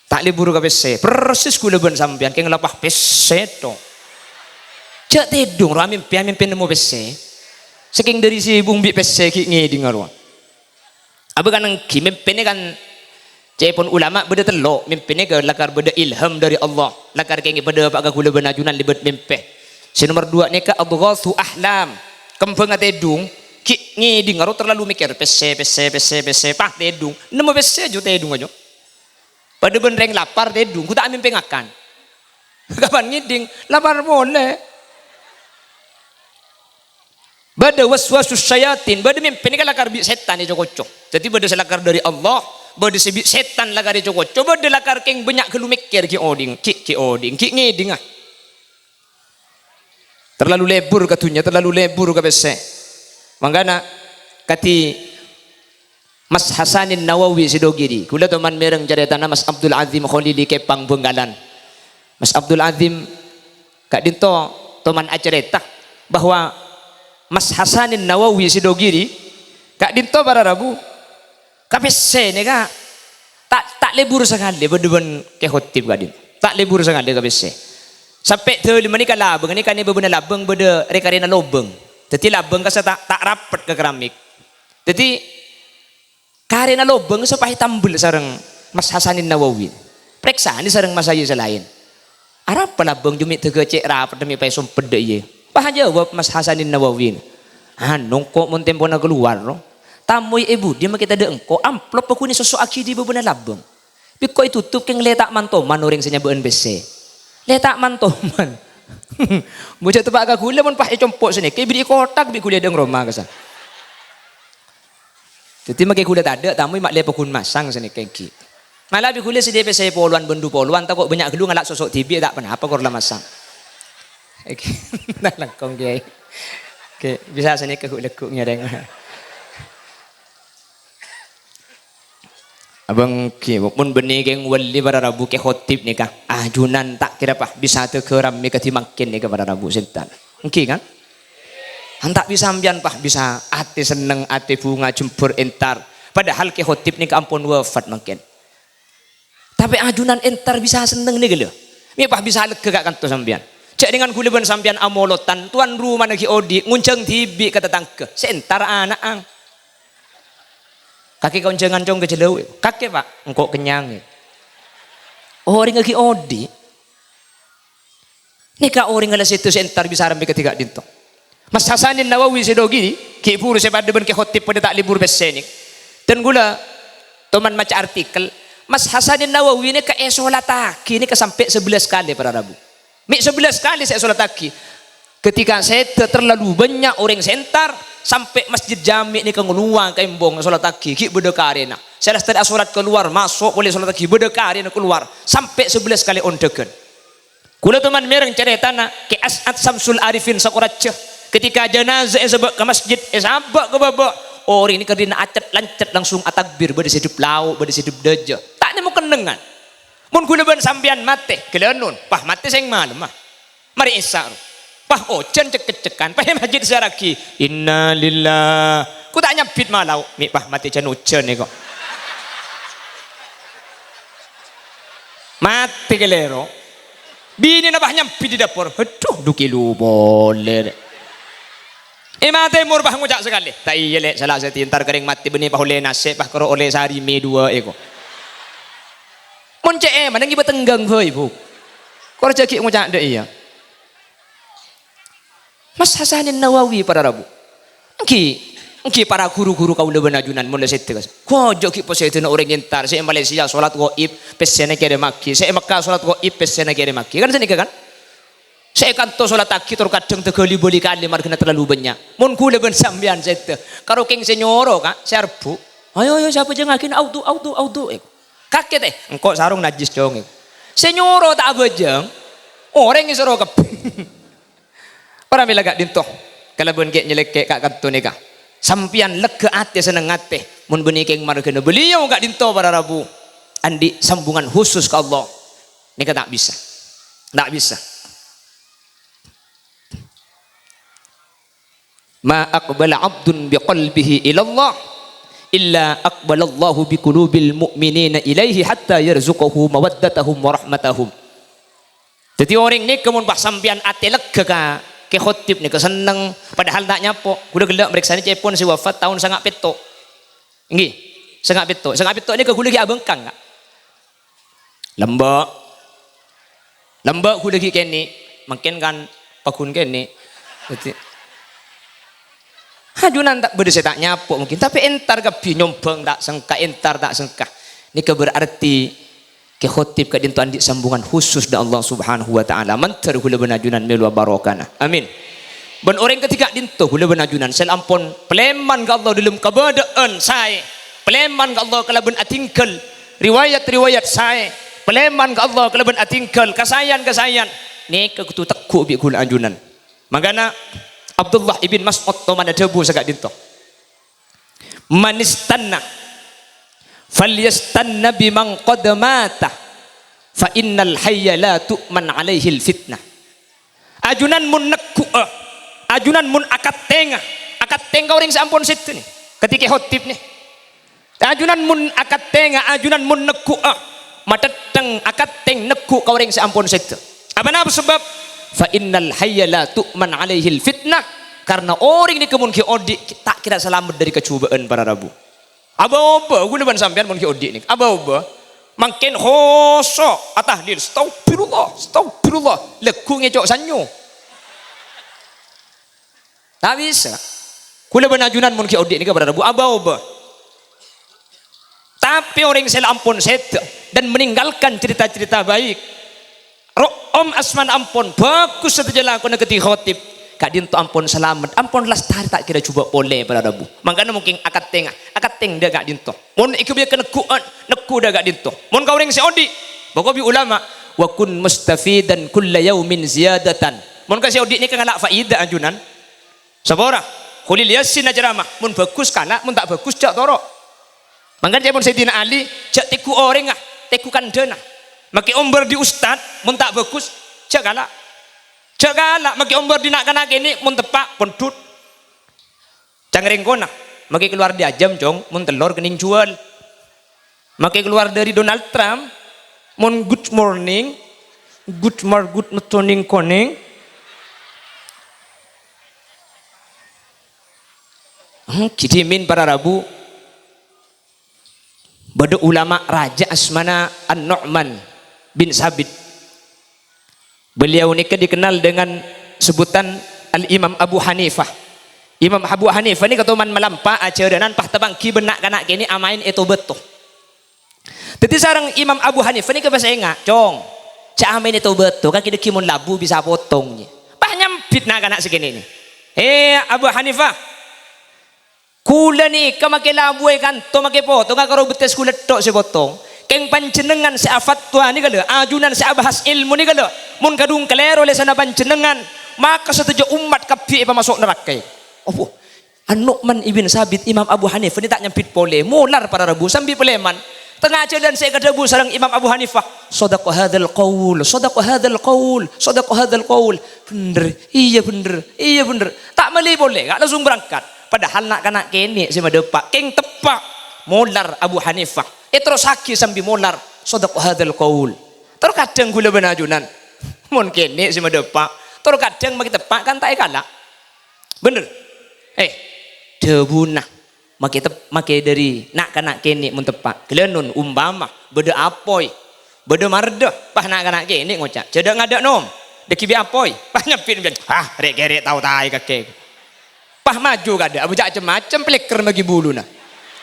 Ta' lebur ka pèssè. Persis ghulâ bân sampèyan kèng la pas pèssè to. Jhâ' tèdung rowa mèmpè, mèmpè nemmo pèssè. Sakèng dhâri sibuk bi' pèssè ghi' ngèdhinga rowa. Abâ' kan ènggi, mèmpèna kan ca'èpon ulama bâdâ tello', mèmpèna ka lakar bâdâ ilham dhâri Allah, lakar kèngèng padâ apa' ka ghulâ bân ajunan lèbât mèmpè. Sè nomer duwâ' nèka adghatsu ahlam, kembhângnga tèdung, ghi' ngèdhing karo terlalu mèkkèr, pèssè, pèssè, pèssè, pèssè, pas tèdung, nemmo pèssè jhâ' tèdung jhâ'. Padâ bân rèng lapar tèdung, ghu ta' mèmpè ngakan. Kapan ngèdhing, lapar polè. Bâdâ waswasus syayatin, bâdâ mèmpèna kan lakar bi' sètan èco-koco. Dhâddhi bâdâ sè lakar dhâri Allah, bâdâ sè bi' sètan lakar èco-koco, bâdâ lakar kèng bânnya' ghâllu mèkkèr ghi' odhing, ghi', ghi' odhing, ghi' ngèdhinga. Terlalu lebur ka dhunnya, terlalu lebur ka pèssè. Mangkana, kadhi Mas Hasanin Nawawi Sidogiri. Ghulâ toman mèreng carètana Mas Abdul Azim Kholili Kepang Bengkalan. Mas Abdul Azim ka'dinto toman acarèta bahwa Mas Hasanin Nawawi Sidogiri ka'dinto para rabu ka pèssè nèka ta', ta' lebur sakalè bâdâ bân Kè Khotib ka'dinto. Ta' lebur sakalè ka pèssè. Sampè' dhâlem nèka labâng, nèka nè bâbâna labâng bâdâ rè-karèna lobâng. Dhâddhi labâng kassa ta', ta' rapet ka keramik. Dhâddhi, karèna lobâng sè pas ètambel sareng Mas Hasanin Nawawi. Parèksanè sareng masaila sè laèn. Arapa labâng jhâ' mè' dâgghâ' cè' rapet mè' pas èsompet dâ' iyâ. Pas ajâwâb Mas Hasanin Nawawi. Anu, engko' mon tempona kalowar, ro. Tamoy è budi makè tadâ' engko', amplop paghun èsoso'aghi dâri bâbâna labâng. Bi' engko' ètotop kèng lè ta' man-toman orèng sè nyabâ'ân pèssè. Lè ta' man-toman. Mo jhâ' teppa' ka ghulâ mon pas ècompo' sanèka, èberri'i kotak bi' ghulâ dâ' roma kassa. Dhâddhi makè ghulâ tadâ', tamoy ma' lè paghun masang sanèka ènggi. Mala bi' ghulâ sè dâ' pèssè polowan bân du polowan, tako' bânnya' ghâllu ngala' soso' dhibi' ta' ponapa kor la masang. Ènggi. Nah, langkong, Kèyaè. Oke, bisa sanèka ghu'-lagghu' ngèrèng. Abâ' ènggi, mon bânnè kèng wali para rabu Kè Khotib nèka, ajunan ta' kèra pas bisa dâgghâ' rammè kadhi mangkèn nèka para rabu sèntan. Ènggi, kan? Anta' bisa sampèyan pas bisa atè senneng, atè bhunga, jembhur, èntar. Padahal Kè Khotib nèka ampon wafat mangkèn. Tapè ajunan èntar bisa senneng nèka lho. Mè' pas bisa lèghâ ka'kanto sampèyan. Jhâ' dhing ghulâ bân sampèyan amolotan, towan romana ghi' odi', ngonjhâng dhibi' ka tatangghâ. Sè èntar ana'na. Kakè konjhângan cong ka jhâlâu. Kakè, Pak, engko' kennyang. Orèngnga ghi' odi'. Nèka orèng la sèdhâ sè èntar bisa rammè kadhi ka'dinto. Mas Hasanin Nawawi Sidogiri, ghi' bhuru sè padâ bân Kè Khotib padâ ta' lebur pèssè nèka. Dân ghulâ toman maca artikel, Mas Hasanin Nawawi nèka èsolattaghi nèka sampè' sabellâs kalè para rabu. Mè' sabellâs kalè sè èsolattaghi. Ketika sèdhâ terlalu bânnya' orèng sè èntar, sampè' Masjid Jami' nèka ngalowa ka embong èsolattaghi, ghi' bâdâ karèna. Sè lastarè asolat kalowar, maso' polè èsolattaghi, bâdâ karèna kalowar, sampè' sabellâs kalè ondhâghân. Ghulâ toman mèreng carètana Kè As'ad Samsul Arifin Sakoraja. Ketika janazah èsabâ' ka masjid, èsabâ' ka bâbâ', orèng nèka dina acet-lancet langsung atakbir, bâdâ sè dâp lao', bâdâ sè dâp dâjâ. Ta' nemmo kennengngan. Mon ghulâ bân sampèyan matè, ghâlânon, pas matè sèng malemma. Marè Isya, ro. Pas ojhân cek-keccekan, pas è masjid sè araghi, "Innalillah." Ku ta' nyambit malao, mè' pas matè jhân ojhân nèko. Matè kalèro. Binèna pas nyambit è dâpor. Adhu, dhu kèlo polè, rè. È matè mor pas ngoca' sakalè. Ta' iyâ, Lè', sala sèdhi entar kèrèng matè bânnè pas ollè nasè', pas karo ollè sarè mè duwâ' èko. Mon cè' è, mending ngibâ tenggang bhâi, Bu. Kor jhâ' ghi' ngoca' dâ' iyâ. Mas Hasanin Nawawi, para rabu. Èngghi, èngghi para ghuru-ghuru kaulâ bân ajunan mon la sèdhâ, kas. Ghâjâ' ghi' pasèdhâna orèng entar, sè è Malaysia salat ghaib, pèssèna kèrèmmaghi, sè è Mekka salat ghaib, pèssèna kèrèmmaghi. Kan sanèka, kan? Sè è kanto salattaghi tor kadhâng taghâli bâli kalè marghâna terlalu bânnya'. Mon ghulâ bân sampèyan sèdhâ, karo kèng sè nyoro, Ka', sè arebbhu'. Ayo, ayo, sè abhâjângngaghi, audu, audu, audu. Eh, kakè tè, engko' sarong najjhis, Cong. Sè nyoro ta' abhâjâng, orèng èsoro kabbhi. Para mèla ka'dinto, kalabân ghi' nyalèkè' ka kanto nèka. Sampèyan lèghâ atè, senneng atè, mon bânnè kèng marghâna beliau ka'dinto, para rabu, andi' sambungan khusus ka Allah. Nèka ta' bisa. Ta' bisa. "Ma aqbala 'abdun biqalbihi ilallah, illa aqbalallahu biqulubil mu'minina ilaihi hatta yarzuqahu mawaddatahum wa rahmatahum." Dhâddhi orèng nèka mon pas sampèyan atè lèghâ ka Kè Khotib nèka senneng, padahal ta' nyapo. Ghulâ ghellâ' marèksanè cè'èpon sè wafat taon sanga' pètto'. Èngghi, sanga' pètto'. Sanga' pètto' nèka ghulâ ghi' abângkang, Ka'. Lambâ'. Lambâ' ghulâ ghi' kènè'. Mangkèn kan paghun kènè'. Dhâddhi, ajunan ta' bâdâ sè ta' nyapo mungkin, tapè entar kabbhi nyombhâng ta' sengka, entar ta' sengka. Nèka berarti Kè Khotib ka'dinto andi' sambungan khusus dâ' Allah Subhanahu wa Ta'ala. Mandhâr ghulâ bân ajunan mèlowa barokana. Amin. Bân orèng kadhi ka'dinto ghulâ bân ajunan sè ampon palèman ka Allah dâlem kabâdâ'ân saè. Palèman ka Allah kalabân adhingghâl riwayat-riwayat saè. Palèman ka Allah kalabân adhingghâl kasaèyan-kasaèyan. Nèka kodhu tegghu' bi' ghulâ ajunan. Mangkana Abdullah ibn Mas'ud toman adhâbu saka'dinto. "Man istanna, falyastanna biman qad mata, fa innal hayya la tu'man alaihil fitnah." Ajunan mon negghu'a, ajunan mon akattènga, akattèng ka orèng sè ampon sèdhâ nè, kadhi Kè Khotib nè. Ajunan mon akattènga, ajunan mon negghu'a, matèttèng akattèng negghu' ka orèng sè ampon sèdhâ. Apa napa sabâb? "Fa innal hayya la tu'man alaihil fitnah." Karna orèng nèka mon ghi' odi', ta' kèra salamet dâri kajhubâ'ân para rabu. Abâ-obâ, ghulâ bân sampèyan mon ghi' odi' nèka. Abâ-obâ. Mangkèn khoso', atahlil, "Astaghfirullah, astaghfirullah." Lagghu' ngèco' sanyo. Ta' bisa. Ghulâ bân ajunan mon ghi' odi' nèka para rabu abâ-obâ. Tapè orèng sè la ampon sèdhâ dan meninggalkan cerita-cerita baik. Ro'om asmana ampon bhâghus sadhâjâ lakona kadhi Khotib. Ka'dinto ampon salamet, ampon lastarè ta' kèra jhubâ' polè para rabu. Mangkana mungkin akattènga, akattèng dâ' ka'dinto. Mon èghâbâyâ ka negghu'ân, negghu' dâ' ka'dinto. Mon ka orèng sè odi', bâko bi' ulama, "Wa kun mustafidan kulla yaumin ziyadatan." Mon ka sè odi' nèka ngala' faida ajunan. Sapora, Kholil Yasin acaramah, mon bhâghus kala', mon ta' bhâghus jhâ' toro'. Mangkana ca'èpon Sayyidina Ali, "Jhâ' tèghu orèngnga, tèghu kandhâna." Makè ombâr dhi ustad, mon ta' bhâghus, jhâ' kala'. Jhâ' kala', makè ombâr dhi na'-kana' kènè', mon teppa', pondhut. Cang rèng kona, makè kalowar dhi ajâm, Cong, mon tellor kennèng jhuwâl. Makè kalowar dâri Donald Trump, mon good morning, good mor-, good morning konèng. Hmm, ghi' dhimèn para rabu. Bâdâ ulama rajâ asmana An-Nu'man bin Sabit. Beliau nèka dikenal dengan sebutan Al-Imam Abu Hanifah. Imam Abu Hanifah nèka toman malampa ajhârânan pas tapangghi bân na'-kana' kènè' amaèn è to-bâto. Dhâddhi sareng Imam Abu Hanifah nèka pas enga', "Cong, jhâ' amaèn è to-bâto, kakè dhâggi' mon labu bisa potong." Pas nyambit na'-kana' sakènè' nè. "Hè, Abu Hanifah, kaulâ nèka makè labu è kanto makè potonga karo bettès kaulâ tok sè potong. Kèng panjhennengngan sè afatwa nèka lho, ajunan sè abahas èlmo nèka lho. Mon kadhung kalèro lèsanna panjhennengngan, maka sadhâjâ ommat kabbhi èpamaso' naraka." Opo? An-Nu'man ibn Sabit, Imam Abu Hanifah nè ta' nyambit polè, molar para rabu sambi palèman. Tengnga jhâlân sè èkadhâbu sareng Imam Abu Hanifah, "Shadaqa hadzal qaul, shadaqa hadzal qaul, shadaqa hadzal qaul." Bhender, iyâ bhender, iyâ bhender. Ta' mellè polè, Ka', langsung berangkat. Padahal na'-kana' kènè' sè madhâpa', kèng teppa'. Molar Abu Hanifah, èterrossaghi sambi molar, "Shadaqa hadzal qaul." Tor kadhâng kaulâ bân ajunan, mon kènè' sè madhâpa', tor kadhâng makè teppa' kan ta' èkala'. Bhender. Eh, dhâbuna, make tep-, make dhâri na'-kana' kènè' mon teppa'. Ghellâ' non, umpama bâdâ apoy, bâdâ mardhâ, pas na'-kana' kènè' ngoca', "Jhâ' dâ' ngadâ', Nom, dhâggi' bi' apoy." Pas nyebbit, "Ah, rè'-kèrè' tao taè kakè." Pas maju kadâ', abâca' cem-macem, plèkker maghi buluna.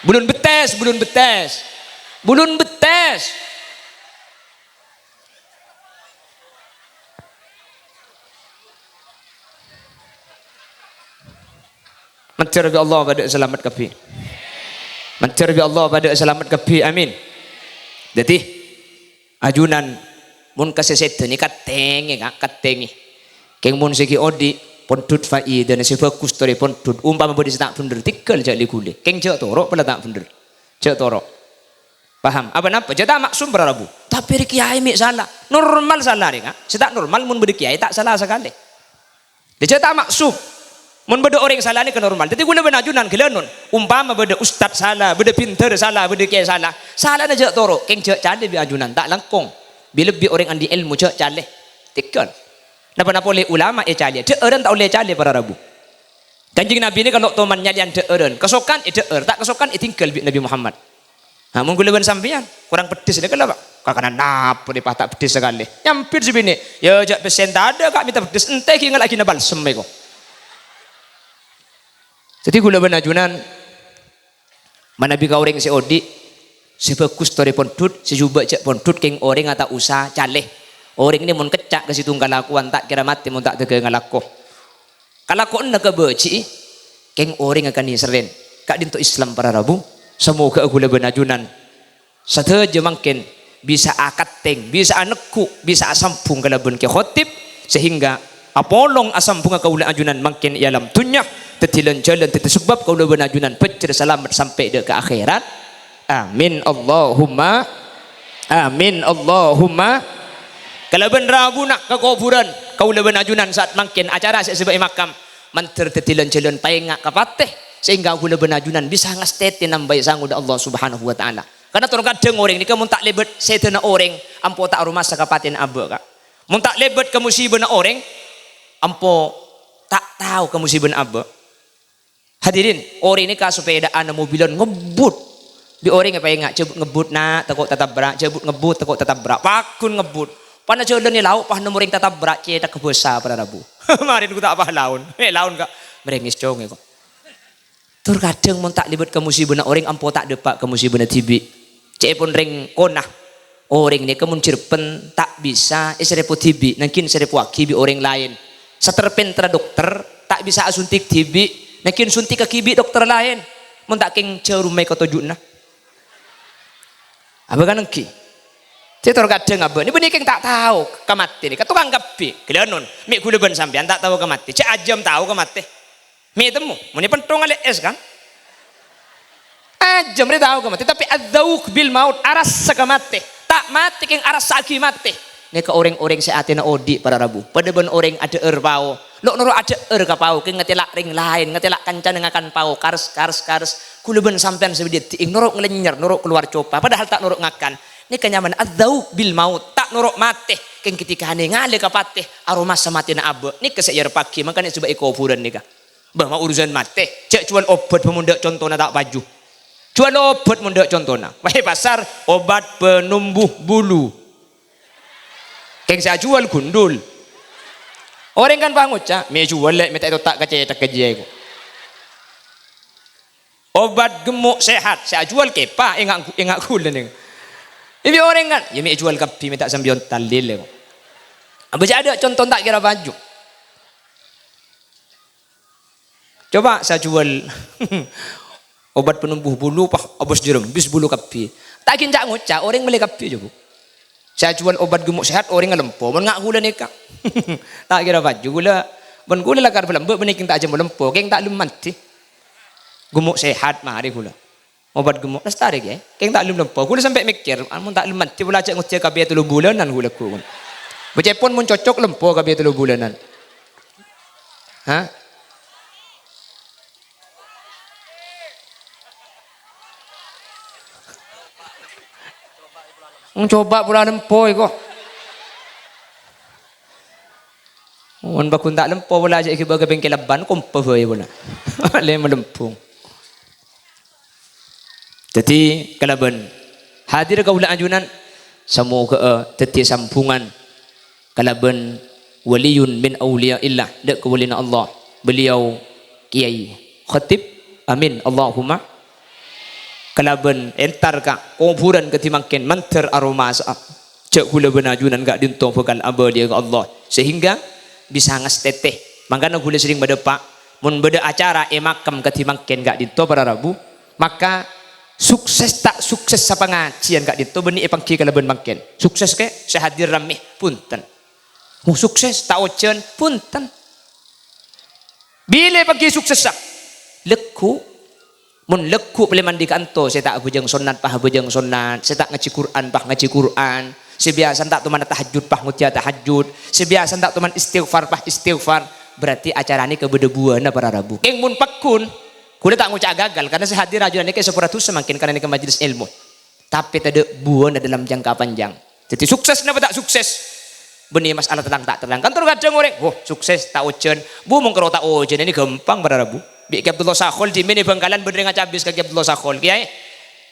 Bulun bettès, bulun bettès. Bulun bettès. Mandhâr bi' Allah padâ salamet kabbhi. Mandhâr bi' Allah padâ salamet kabbhi. Amin. Dhâddhi, ajunan, mon ka sè sèdhâ nèka tèngè, Ka', katèngè. Kèng mon sè ghi' odi', pondhut faidana sè bhâghus torè pondhut. Umpama bâdâ sè ta' bhendher, tèngghâl jhâ' lè-ghulè. Kèng jhâ' toro' pola ta' bhendher. Jhâ' toro'. Paham? Apa napa? Jhâ' ta' maksum para rabu. Tapè rè kèyaè mè' sala. Normal sala rè, Ka'. Sè ta' normal mon bâdâ kèyaè ta' sala sakalè. Jhâ' ta' maksum. Mon bâdâ orèng sala nèka normal. Dhâddhi kaulâ bân ajunan ghellâ' non. Umpama bâdâ ustad sala, bâdâ bhender sala, bâdâ kèyaè sala. Salana jhâ' toro', kèng jhâ' calè bi' ajunan, ta' langkong. Bi' lebbi orèng andi' èlmo jhâ' calè. Tèngghâl. Napa-napa ollè ulama ècalè. Dhâ'ârân ta' ollè ècalè para rabu. Kanjeng Nabi nèka lo' toman nyalèyan dhâ'ârân. Kasokan èdhâ'âr, ta' kasokan ètèngghâl bi' Nabi Muhammad. Ha, mon kaulâ bân sampèyan, korang peddhis nèka la, Pak. Kakanan napa nè, Pak, ta' peddhis sakalè. Nyambit sè binè', "Ya, jhâ' pèssèna tadâ', Ka', mènta peddhis. Entè ghi' ngala' aghi' na balsem, èko." Dhâddhi kaulâ bân ajunan, manabi ka orèng sè odi', sè bhâghus torè pondhut, sè jhubâ' jhâ' pondhut, kèng orèngnga ta' osa calè. Orèng nè mon kècca' ka sèttong kalakowan, ta' kèra matè mon ta' dâgângnga lako. Kalakowanna kabâji'i, kèng orèngnga kanèserrèn. Ka'dinto Islam para rabu, samoghâ kaulâ bân ajunan sadhâjâ mangkèn bisa akattèng, bisa anegghu', bisa asambhung kalabân Kè Khotib, sehingga apolong asambhungnga kaulâ ajunan mangkèn è alam dhunnya, dhâddhi lan-jhâlân, dhâddhi sabâb kaulâ bân ajunan bhâjjhrâ salamet sampè' dâ' ka akhèrat. Amin, Allahumma amin, Allahumma. Kalabân rabuna ka kobhurân, kaulâ bân ajunan sa'at mangkèn acara sè èsabâ'â makam, mandhâr dhâddhi lan-jhâlân paènga' ka patè, sehingga kaulâ bân ajunan bisa ngastètè nambâi sangodhâ Allah Subhanahu wa Ta'ala. Karna tor kadhâng orèng nèka mon ta' lèbât sèdhâna orèng, ampo ta' aromasa kapatèyanna abâ', Ka'. Mon ta' lèbât ka musibâna orèng, ampo ta' tao ka musibâna abâ'. Hadirin, orèng nèka sapèdhâ'ân mobilan ngebbhut. Bi' orèng èpaènga', "Jhâbut ngebbhut, Na', tako' tatabrak, jhâbut ngebbhut, tako' tatabrak." Pagghun ngebbhut. Pana jhâlân è lao', pas nemmo orèng tatabrak, cèthagghâ bâsa para rabu. Marèna ghu ta' pas laon. Eh, laon, Ka'. Mèrèngès congè, ko'. Tor kadhâng mon ta' lèbât ka musibâna orèng, ampo ta' dâpa' ka musibâna dhibi'. Ca'èpon rèng kona, orèng nèka mon jhârbhân ta' bisa èsarèpo dhibi', nangghing sarèpoaghi bi' orèng laèn. Sater-pènterra dokter ta' bisa asuntik dhibi', nangghing suntikkaghi bi' dokter laèn. Mon ta' kèng jhârummè katoju'na. Abâ' kan ènggi. Sè tor kadhâng abâ' nè bânnè kèng ta' tao ka matè nè, ka tokang kabbhi. Ghellâ' non, mè' kaulâ bân sampèyan ta' tao ka matè. Jhâ' ajâm tao ka matè. Mè' temmo, mon è penthong alè es kan? Ajâm rè tao ka matè, tapè adzauq bil maut, arassa ka matè. Ta' matè kèng arassa'aghi matè. Nèka orèng-orèng sè atèna odi' para rabu. Padâ bân orèng adhâ'âr pao. Lo' noro' adhâ'âr ka pao, kèng ngatèla' rèng laèn, ngatèla' kancana ngakan pao, kares, kares, kares. Kaulâ bân sampèyan sè bâdhi èddi'ing, noro' ngalènyèr, noro' kalowar copa, padahal ta' noro' ngakan. Nèka nyamana adzauq bil maut, ta' noro' matè. Kèng ketika nèngalè ka patè, aromasa matèna abâ'. Nèka sè èarepaghi, mangkana sè bâ' è kobhurân nèka. Bâ, ma' urusan matè, jhâ' jhuwâl obat bâ mon dâ' contona ta' paju. Jhuwâl obat mon dâ' contona. Wah, è pasar, obat penumbuh bulu. Kèng sè ajhuwâl gundul. Orèng kan pangoca', "Mè' jhuwâl, Lè', mè' ta' ètotta' ka cèthagghâ jiyâ, ko'." Obat gemuk sehat, sè ajhuwâl kèpa, ènga', ènga' ghulâ nèng. Èbi orèng kan, "Yâ, mè' jhuwâl kabbhi, mè' ta' sambi ontal, Lè', ko'." Abâ' jhâ' adâ' contona ta' kèra paju. Coba sè ajhuwâl obat penumbuh bulu, pas abâs jârembis bulu kabbhi. Ta' ghi' ca'-ngoca', orèng mellè kabbhi, coba. Sè ajhuwâl obat gemuk sehat, orèng ngalempo. Mon nga' ghulâ nèka. Ta' kèra paju ghulâ. Bân ghulâ lakar bâlâmbâ' bânnè kèng ta' ajâm lempo, kèng ta' lem mandhi. Gemuk sehat, marè ghulâ. Obat gemuk, lastarè, Kè. Kèng ta' lem lempo. Ghulâ sampè' mèkkèr, "Amon ta' lem mandhi, pola jhâ' ngoddhiyâ K B tello bulânan ghulâ, ghun." Bâcèpon mon cocok lempo K B tello bulânan. Hah? Coba pola lempo, èko. Mon bâghun ta' lempo, pola jhâ' èghibâ ka bengkel ban, kompa bhâi pola. Malè malembung. Dhâddhi, kalabân hadir kaulâ ajunan, samoghâ'â dhâddhi sambhungan kalabân waliyun min auliyaillah, dâ' kawalina Allah, beliau Kiai Khatib. Amin, Allahumma. Kalabân entar ka kobhurân kadhi mangkèn mandhâr aromasa'a. Jhâ' ghulâ bân ajunan ka'dinto bhâkal abâliyâ ka Allah, sehingga bisa ngastètè. Mangkana ghulâ serrèng madâpa', mon bâdâ acara è makam kadhi mangkèn ka'dinto para rabu, maka sukses ta' sukses sapangajiyân ka'dinto bânnè èpangghi kalabân mangkèn. Sukses kè sè hadir rammè, bhunten. Mon sukses ta' ojhân, bhunten. Bilâ èpangghi suksessa? Lagghu'. Mon lagghu' palèman dhi kanto sè ta' abhâjâng sonnat, pas abhâjâng sonnat, sè ta' ngajhi Qur'an, pas ngajhi Qur'an, sè biyasana ta' toman tahajjud, pas ngodiyâ tahajjud, sè biyasana ta' toman istighfar, pas istighfar, berarti acara nèka bâdâ buwâna para rabu. Kèng mon pagghun, ghulâ ta' ngoca' gagal, karna sè hadir ajunan nèka èsapora dhusa mangkèn karna nèka majelis èlmo. Tapè tadâ' buwâna dalam jangka panjang. Dhâddhi, sukses napa ta' sukses? Bânnè masalah terrang ta' terrang. Kan terro kadhâng orèng, "Wah, sukses, ta' ojhân." Bu, mon karo ta' ojhân, ini gampang para rabu. Bi' Kè Abdullah Sakhol, dhimèn è Bangkalan bâdâ rèng acabis ka Kè Abdullah Sakhol. "Kiai,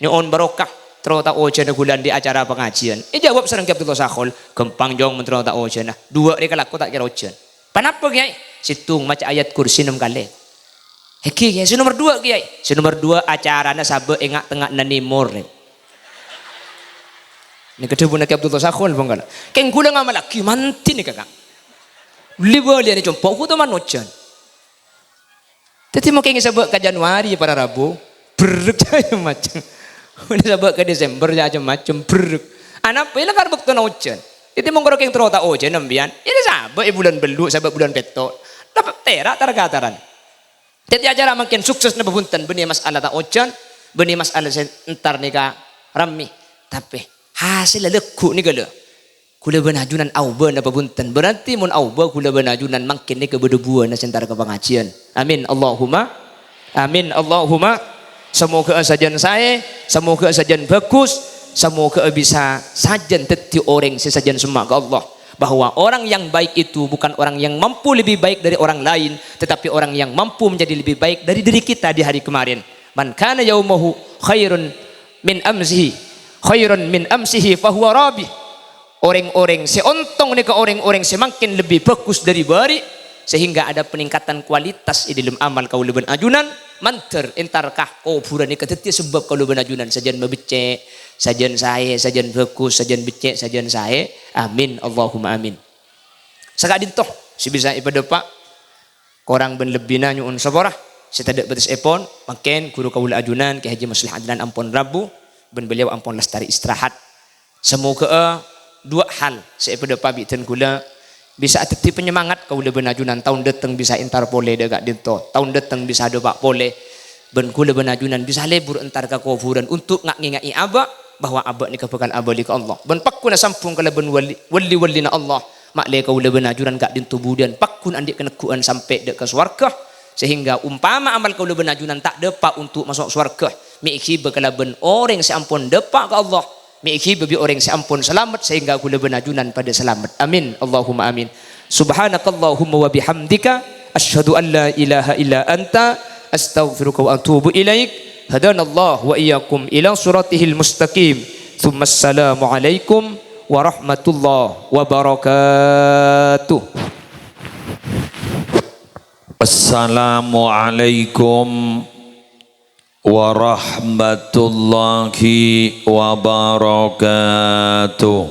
nyo'on barokah, terro ta' ojhâna ghulâ andi' acara pangajiyân." Èjâwâb sareng Kè Abdullah Sakhol, "Gampang, Jong, mon terro ta' ojhâna. Duwâ' rè kalako ta' kèra ojhân." "Panapa, Kiai?" "Sèttong maca ayat kursi nem kalè." "Èngghi, Kiai, sè nomer duwâ', Kiai." "Sè nomer duwâ' acarana sabâ' è nga'-tengnga'anna nèmor." Nèka dhâbuna Kè Abdullah Sakhol, Bangkalan. Kèng ghulâ ngamallaghi mandhi nèka, Ka'. Li-bâliyân è compo', hu toman ojhân. Dhâddhi, mon kèngèng sabâ' ka Januari, para rabu, berrek ca'na macem. Mon sabâ' ka Desember, ca'na macem, berrek. Anapa? Ella kar bâktona ojhân. Dhâddhi, mon karo kèng terro ta' ojhân, sampèyan. Ella sabâ' è bulân bellu', sabâ' bulân pètto'. Tapè tèra' tar-kataran. Dhâddhi, acara mangkèn sukses napa bhunten, bânnè masalah ta' ojhân, bânnè masalah sè entar nèka rammè. Tapè, hasèlla lagghu' nèka, lho. Ghulâ bân ajunan aobâ napa bhunten. Berarti mon aobâ ghulâ bân ajunan mangkèn nèka bâdâ buwâna sè entar ka pangajiyân. Amin, Allahumma. Amin, Allahumma. Samoghâ'â sajân saè, samoghâ'â sajân bhâghus, samoghâ'â bisa sajân dhâddhi orèng sè sajân semma' ka Allah. Bahwa orang yang baik itu bukan orang yang mampu lebih baik dari orang lain, tetapi orang yang mampu menjadi lebih baik dari diri kita di hari kemarin. "Man kana yaumuhu khairun min amsihi, khairun min amsihi fahuwa rabih." Orèng-orèng sè ontong nèka orèng-orèng sè mangkèn lebbi bhâghus dâri bâri', sehingga ada peningkatan kualitas è dâlem amal kaulâ bân ajunan, mandhâr entar ka kobhurân nèka dhâddhiyâ sabâb kaulâ bân ajunan sajân mabeccè', sajân saè, sajân bhâghus, sajân beccè', sajân saè. Amin, Allahumma amin. Saka'dinto sè bisa èpadâpa', korang bân lebbina nyo'on sapora. Sè tadâ' bâtessèpon, mangkèn ghuru kaulâ ajunan, Kè Haji Musleh Adnan ampon rabu, bân beliau ampon lastarè istirahat. Samoghâ'â duwâ' hal sè èpadâpa' bi' dân ghulâ bisa dhâddhi panyemangat kaulâ bân ajunan taon dâteng bisa entar polè dâ' ka'dinto, taon dâteng bisa dâpa' polè, bân ghulâ bân ajunan bisa lebur entar ka kobhurân untuk nga'-ngènga'è abâ' bahwa abâ' nèka bhâkal abâli ka Allah. Bân pagghun asambhung kalabân wali-, wali-walina Allah. Ma'lè kaulâ bân ajunan ka'dinto budiyân pagghun andi' kanegghu'ân sampè' dâ' ka sowarghâ, sehingga umpama amal kaulâ bân ajunan ta' dâpa' untuk maso' sowarghâ, mè' ghibâ kalabân orèng sè ampon dâpa' ka Allah, mè' ghibâ bi' orèng sè ampon salamet, sehingga kaulâ bân ajunan padâ salamet. Amin, Allahumma amin. Subhanakallahumma wa bihamdika, asyhadu an la ilaha illa anta, astaghfiruka wa atubu ilaik. Hadanallahu wa iyyakum ila siratihil mustaqim. Tsumma assalamu alaikum warahmatullahi wabarakatuh. Assalamualaikum warahmatullahi wabarakatuh.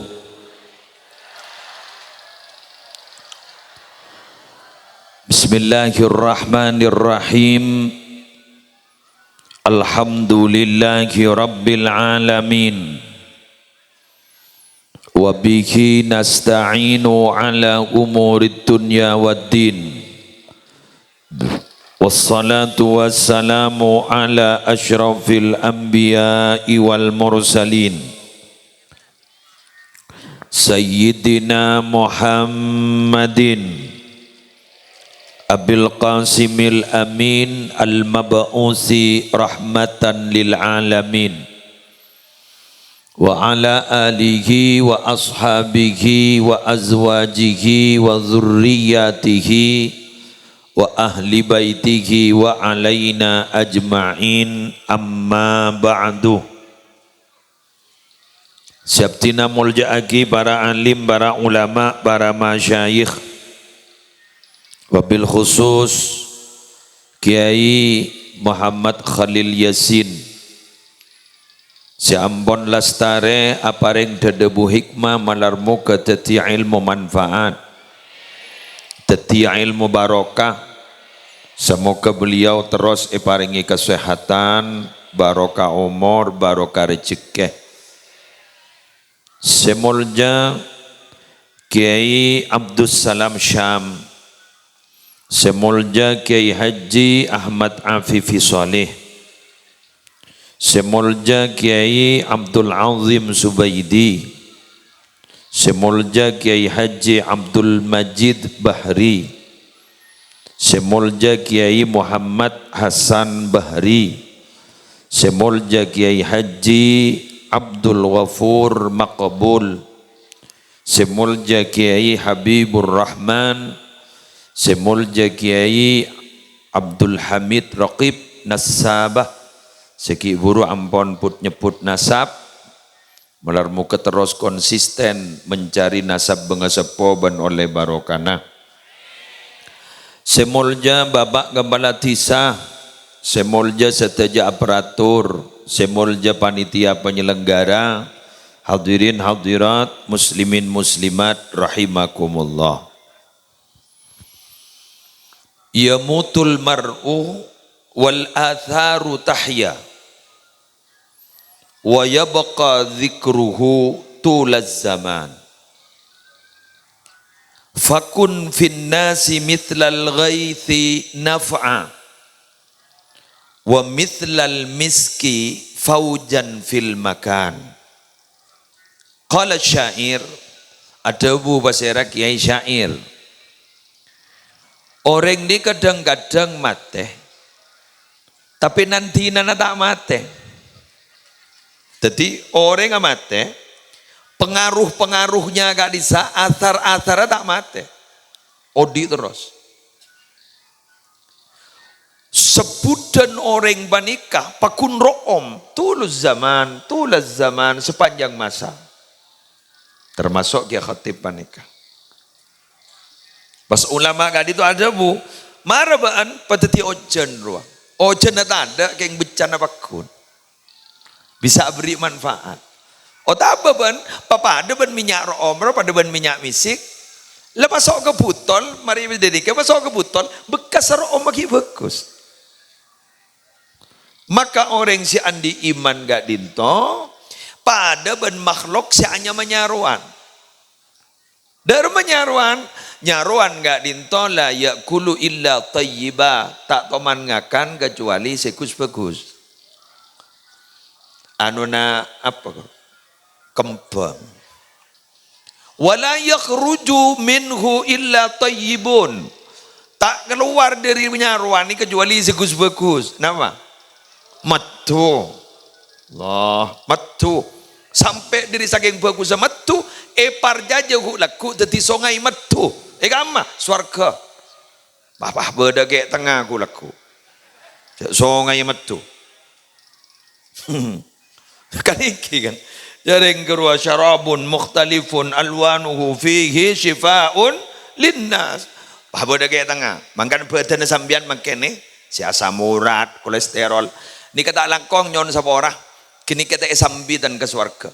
Bismillahirrahmanirrahim. Alhamdulillahi rabbil alamin. Wa bihi nasta'inu ala umurid dunya waddin. Wassalatu wassalamu ala asyrafil anbiya'i wal mursalin. Sayyidina Muhammadin Abil Qasimil Amin al-mab'usi rahmatan lil alamin. Wa ala alihi wa ashabihi wa azwajihi wa dzurriyyatihi wa ahli baitihi wa alaina ajma'in, amma ba'du. Sè abdhina molja'aghi para alim, para ulama, para masyayikh, wabil khusus Kiai Muhammad Khalil Yasin, sè ampon lastarè aparèng dhâdhâbu hikmah, malar moghâ dhâddhi èlmo manfaat, dhâddhi èlmo barokah. Semoga beliau terros èparèngè kasèhadhân, barokah omor, barokah rejekkè. Sè moljâ Kiai Abdussalam Syam, sè moljâ Kiai Haji Ahmad Afifi Shaleh, sè moljâ Kiai Abdul Azim Subaidi, sè moljâ Kiai Haji Abdul Majid Bahri, sè moljâ Kiai Muhammad Hasan Bahri, sè moljâ Kiai Haji Abdul Ghafur Maqbul, sè moljâ Kiai Habibur Rahman, sè moljâ Kiai Abdul Hamid Raqib Nasabah, sè ghi' bhuru ampon put-nyebbhut nasab, malar moghâ terros konsisten mencari nasab bângaseppo bân ollè barokana. Sè moljâ Bapak Kepala Dhisa, sè moljâ sadhâjâ aparatur, sè moljâ panitia penyelenggara, hadirin hadirat, muslimin muslimat rahimakumullah. Yamutul mar'u wal atharu tahya, wa yabqa dzikruhu tulaz zaman. Fakun fin nasi mithlal ghaithi naf'a, wa mithlal miski faujan fil makan. Qala syair, adhâbu pasèra Kiai Syair, orèng nèka dhâng-kadhâng matè, tapè nan-dinana ta' matè. Dhâddhi, orèngnga matè, pengaruh-pengaruhnya ka'dhissa', asar-asarra ta' matè. Odi' terros. Sebbhudhân orèng panèka paghun ro'om, tuluz zaman, tulaz zaman, sepanjang masa. Termasuk Kiai Khatib panèka. Pas ulama ka'dinto adhâbu, "Mara bâ'ân padhâddhi ojhân rowa. Ojhânna tadâ', kèng beccana paghun." Bisa aberri' manfaat. Otabâ bân, papadâ bân mènnya' ro'om, padâ bân mènnya' misik. La maso' ka butol, marè dhâddhi ka maso' ka butol, bekkas ro'om ghi' bhâghus. Maka orèng sè andi' iman ka'dinto, padâ bân makhlok sè anyama nyarowan. Dhârma nyarowan, nyarowan ka'dinto la ya'kulu illa thayyiba, ta' toman ngakan kacuali sè ghus-bhâghus. Anona apa kok? Kembhâng. Wa la yakhruju minhu illa thayyibun. Ta' kalowar dhâri nyarowan nèka kacuali sè ghus-bhâghus. Napa? Maddhu. Allah, maddhu. Sampè' dhâri sakèng bhâghussa maddhu, èparcajâ ghu-, lagghu' dhâddhi songay maddhu. È kamma? Sowarghâ. Wah, wah, bâdâ ghi' tengnga ghu-, lagghu'. Songay maddhu. Kan ènggi kan. Jhâreng ghâruwa syarabun mukhtalifun alwanuhu fihi syifa'un linnas. Wah, bâdâ ghi' tengnga. Mangkana bhâdhânna sampèyan mangkènè, sè asam urat, kolesterol. Nèka ta' langkong nyo'on sapora. Ghânèka ta' èsambi tèn ka sowarghâ.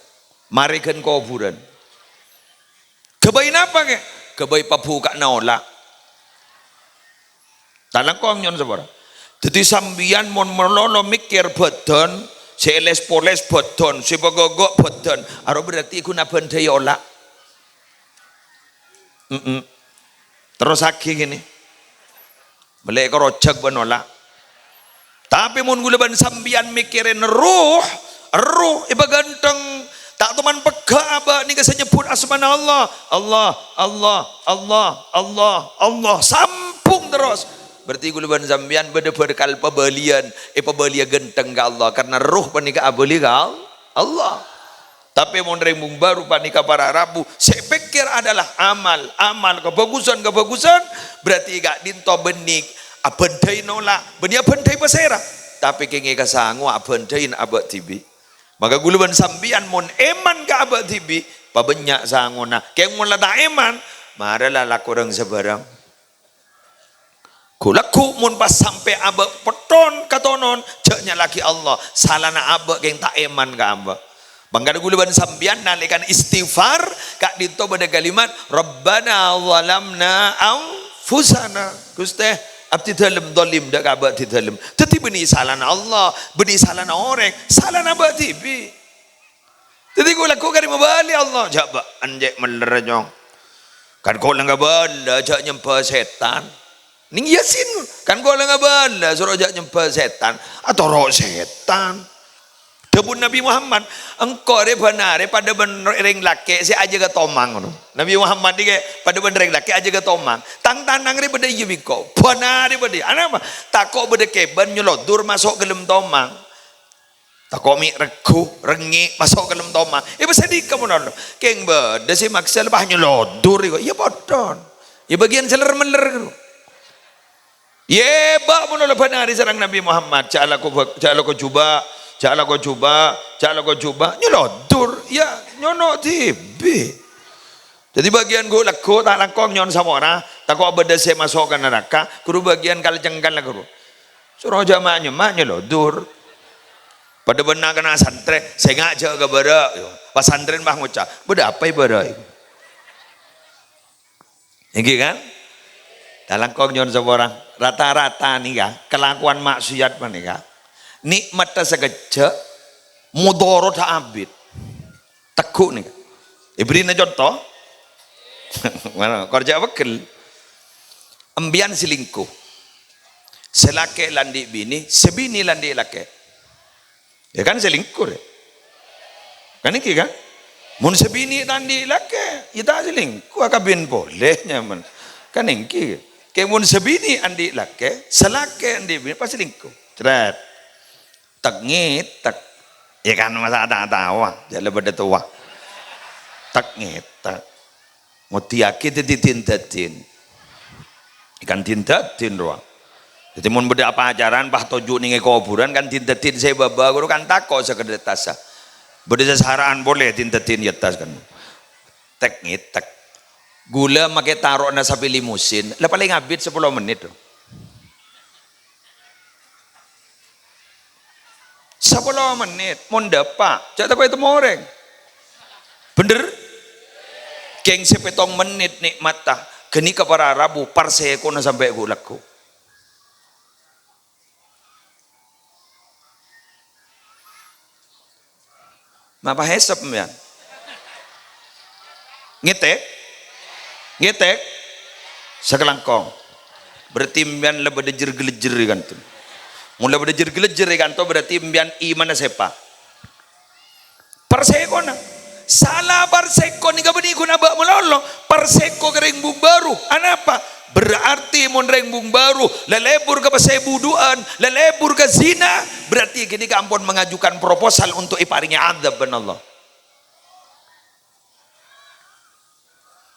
Marè ghân kobhurân. Ghâbây napa, Kè? Ghâbây pabhuka'na ola'. Ta' langkong nyo'on sapora. Dhâddhi sampèyan mon malolo mèkkèr bhâdhân, sè èles-poles bhâdhân, sè pagâgâ' bhâdhân, aro berarti ghun abhândhâi ola'. Mm-mm. Terrossaghi kènè. Mellè karojhâk bân ola'. Tapè mon ghulâ bân sampèyan mèkkèrè erruh, erruh èpaghântheng, ta' toman pegghâ' abâ' nèka sè nyebbhut asmana Allah. Allah, Allah, Allah, Allah, Allah. Sambhung terros. Berarti ghulâ bân sampèyan bâdâ bhârkal pabâliyân, èpabâliyâ ghântheng ka Allah, karna erruh panèka abâli ka Al-, Allah. Tapè mon rèng bhung bhâru panèka para rabu, sè èpèkkèr adalah amal, amal, kabhâghusân, kabhâghusân, berarti ka'dinto bânnè abhândhâi nola', bânnè abhândhâi pasèra. Tapè kèngèng kasangowa abhândhâi abâ' dhibi'. Maka ghulâ bân sampèyan mon èman ka abâ' dhibi', pabânnya' sangona. Kèng mon la ta' èman, mara la lako rèng sabârâng. Ghu-lagghu mon pas sampè' abâ' pettong katonon, jhâ' nyala'aghi Allah. Salana abâ' kèng ta' èman ka abâ'. Mangkana ghulâ bân sampèyan nalèkana istighfar, ka'dinto bâdâ kalimat, "Rabbana zalamna anfusana." "Ghustè, abdhi dhâlem, dhalim, dâ' ka abâ' abdhi dhâlem." Dhâddhi bânnè salana Allah, bânnè salana orèng, salana abâ' dhibi'. Dhâddhi ghu-lagghu karè mabâli Allah, "Jhâ' bâ' enjâ' mellèr, Cong. Kan ghu' la ngabâlâ jhâ' nyembhâ sètan." Nèng Yasin, "Kan ghu' la ngabâlâ soro jhâ' nyembhâ sètan, atoro' sètan." Dhâbuna Nabbhi Muhammad, "Engko' rè bân arè padâ bân rèng lakè' sè ajâgâ tomang," ngono. Nabbhi Muhammad nèka padâ bân rèng lakè' ajâgâ tomang. "Tang tanang rè padâ iyâ bi' engko'. Bân arè padâ. Anapa? Tako' bâdâ kèbân nyolodur maso' ka dâlem tomang." Tako' mè' regghu, rengngè', maso' ka dâlem tomang. È, pas dhika mon Allah. Kèng bâdâ sè maksa lepas nyolodur, iyâ padâ. Iyâ bâgiyân sè ler-mellèr, ghuru. Iyâ, bâ' mon Allah bân arè sareng Nabbhi Muhammad. Jhâ' alako bâ-, jhâ' alako jhubâ', jhâ' alako jhubâ', jhâ' alako jhubâ'. Nyolodur, iyâ, nyono' dhibi'. Dhâddhi bâgiyân ghu-lagghu ta' langkong nyo'on sapora, tako' bâdâ sè maso' ka naraka, ghuru bâgiyân kal-cengkal, ghuru. Soro jhâ' ma'-nyemma' nyolodur. Padâ bân na'-kana' santrè, "Sènga' jhâ' ka bârâ'," yo. Pas santrèna pas ngoca', "Bâdâ apa è bârâ', yo?" Èngghi, kan? Ta' langkong nyo'on sapora. Rata-rata nèka, kalakowan maksiat panèka, nè'matta sakejjhâ', modhorotta abit. Tegghu' nèka. Èbèrri'ana conto. Mara, kor jhâ' pegghel. Empèyan selingkuh. Sè lakè' la andi' binè, sè binè la andi' lakè'. Iyâ kan selingkuh, rè? Kan èngghi, kan? Mon sè binè ta' andi' lakè', iyâ ta' selingkuh, akabin polè nyamana. Kan èngghi. Kè mon sè binè andi' lakè', sè lakè' andi' binè, pas selingkuh. Cret. Tek-ngètek. Iyâ kan, masa' ta' tao, ah, jhâ' la bâdâ towa. Tek-ngètek. Ngoddhiyaghi dhâddhi din-dâddin. Iyâ kan din-dâddin rowa. Dhâddhi mon bâdâ apacaran, pas toju' nèng è kobhurân, kan din-dâddin sè bâbâ, ghuru kan tako' sè kadâ' attassa. Bâdâ sè sara'an polè din-dâddin è attas kan. Tek-ngètek. Ghulâ makè taro'na sapè limusin, la palèng abit sapolo mennit, rowa. Sapolo mennit, mon dâpa', jhâ' tako' ètemmo orèng. Bhender? Kèng sè pèttong mennit nè'matta, ghânèka para rabu, parsèkona sampè' ghu-lagghu. Napa hesep, sampèyan? Ngètèk? Ngètèk? Sakalangkong. Berarti sampèyan la bâdâ jhâr-ghâlejjhâr è kanto. Mon la bâdâ jhâr-ghâlejjhâr è kanto, berarti sampèyan imanna sèpa? Parsèkona. Sala parsèko nèka bânnè ghun abâ' malolo. Parsèko ka rèng bhung bhâru. Anapa? Berarti mon rèng bhung bhâru lalèbur ka pèssè budhu'ân, lalèbur ka zina, berarti ghânèka ampon mengajukan proposal untuk èparèngè adzâb bân Allah.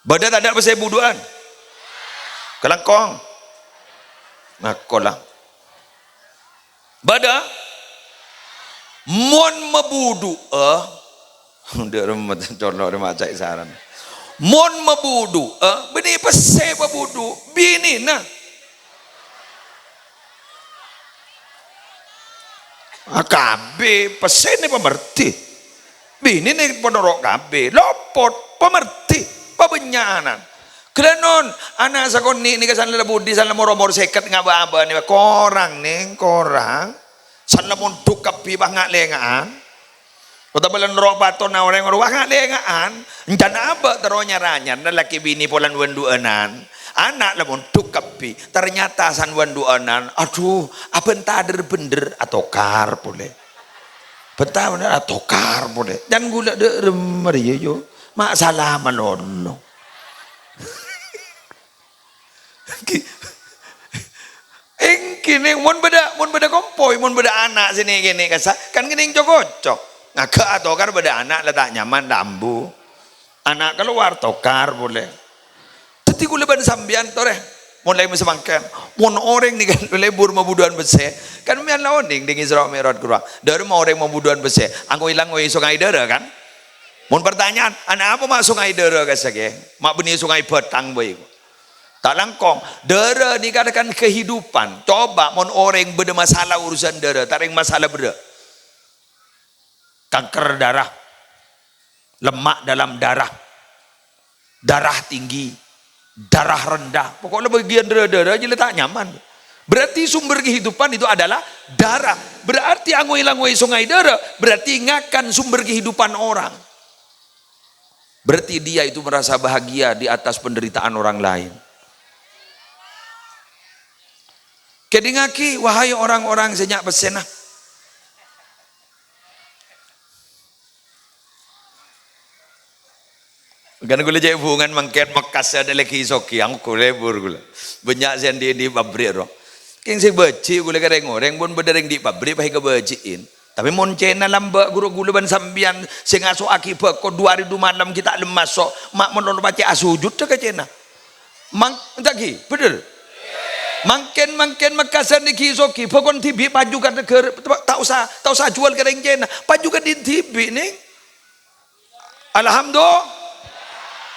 Bâdâ tadâ' pèssè budhu'ân? Kalangkong. Ngakola. Bâdâ? Mon mabudhu'â, Dâ' remma colo' rè maca' èsaran. Mon mabudhu'â, bânnè pèssè pabudhu', binèna. A, kabbhi, pèssèna pamerdi. Binèna ponoro' kabbhi, lopot, pamerdi, pabânnya'an. Ghellâ' non, ana' sakonè' nèka sanla budhi, sanla mor-omor sèket ngabâ-abâ nèka, korang, Nèng, korang. Sanla mondhuk kabbhi, pas nga'-lènga'an. Otabâ la noro' patonna orèng rowa nga'-lènga'an. Encana abâ' terro nyar-anyar, lakè binè polana wan-du'ânan. Ana' la mondhuk kabbhi. Ternyata san wan-du'ânan, adhu, abhânta dhâr-bhendhâr, atokar polè. Bhânta bhendhâr, atokar polè. Can ghulâ dâ' remma rèya, yo. Ma' sala malolo. Èngghi, Nèng, mon bâdâ, mon bâdâ kompoy, mon bâdâ ana' sè nè-kènè kassa', kan kènè co-ngoco. Ngaga' atokar bâdâ ana' la ta' nyaman, la ambu. Ana' kalowar, tokar polè. Dhâddhi kaulâ bân sampèyan, torè, molaè samangkèn, mon orèng nèka lebur mabudhuwân pèssè, kan sampèyan la onèng neng Isra Mi'raj ghâruwa. Dârâ ma' orèng mabudhuwân pèssè, angoy-langoy songay dârâ, kan? Mon partanyaan, "Anapa ma' songay dârâ ka'issa' kèya? Ma' bânnè songay bâthang bhâi." Ta' langkong, dârâ nèka kan kehidupan. Coba mon orèng bâdâ masalah urusan dârâ, ta' rèng masalah berrâ'. Kanker darah, lemak dalam darah, darah tinggi, darah rendah. Pokoknya bagian dârâ-dârâ jâ' la ta' nyaman. Berarti sumber kehidupan itu adalah darah. Berarti angoy-langoy songay dârâ, berarti ngakan sumber kehidupan orang. Berarti dia itu merasa bahagia di atas penderitaan orang lain. Kèdingngaghi, wahai orang-orang sè nya' pèssèna. Kan kaulâ cè' bhungan mangkèn Mekkas sè adâ' lagi sogi, angghâ lebur kaulâ. Bânnya' sè andi'-andi' pabrik ro. Kèng sè bâji' kaulâ ka rèng-orèng, pon bâdâ rèng andi' pabrik, pas èkabâji'in. Tapè mon Cèna lambâ' ghuru kaulâ bân sampèyan sè ngaso'aghi bhâko du arè du malem ghi' ta' lemmas so', ma' mon lo pacè' asujud dâ' ka Cèna. Mang-, ènta' ghi, bhender? Mangkèn-mangkèn Mekkasan nèka ghi sogi, bhâkona dhibi' paju ka naghârâ, ta' osa, ta' osa juwâl ka rèng Cèna, paju ka dhin dhibi', nèng. Alhamdulillah.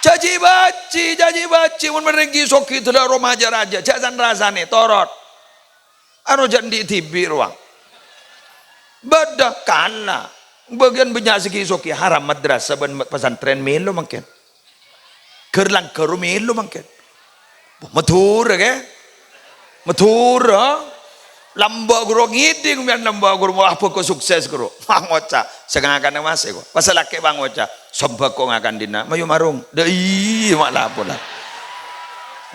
Jhâ' ghi' bâji', jhâ' ghi' bâji', mon marèng ghi sogi, dâlâ roma jâ-rajâ, jhâ' san-rasanè, torot. Aro jhâ' andi' dhibi' rowa. Bâdâ kala. Bâgiyân bânnya' sè ghi sogi haram madrasah bân pesantren mèlo mangkèn. Ghâr-langghâr mèlo mangkèn. Madhurâ, kè? Madhurâ. Lambâ' ghuru ngèdhing, mèyan lambâ' ghuru, wah, bhâko sukses, ghuru. Wah, ngoca', sè ngakana masè, kok. Pas lakè' pangoca', "Sombhâko ngakan dinna', mayu marung." Dâ' iyâ, ma' lapo, la.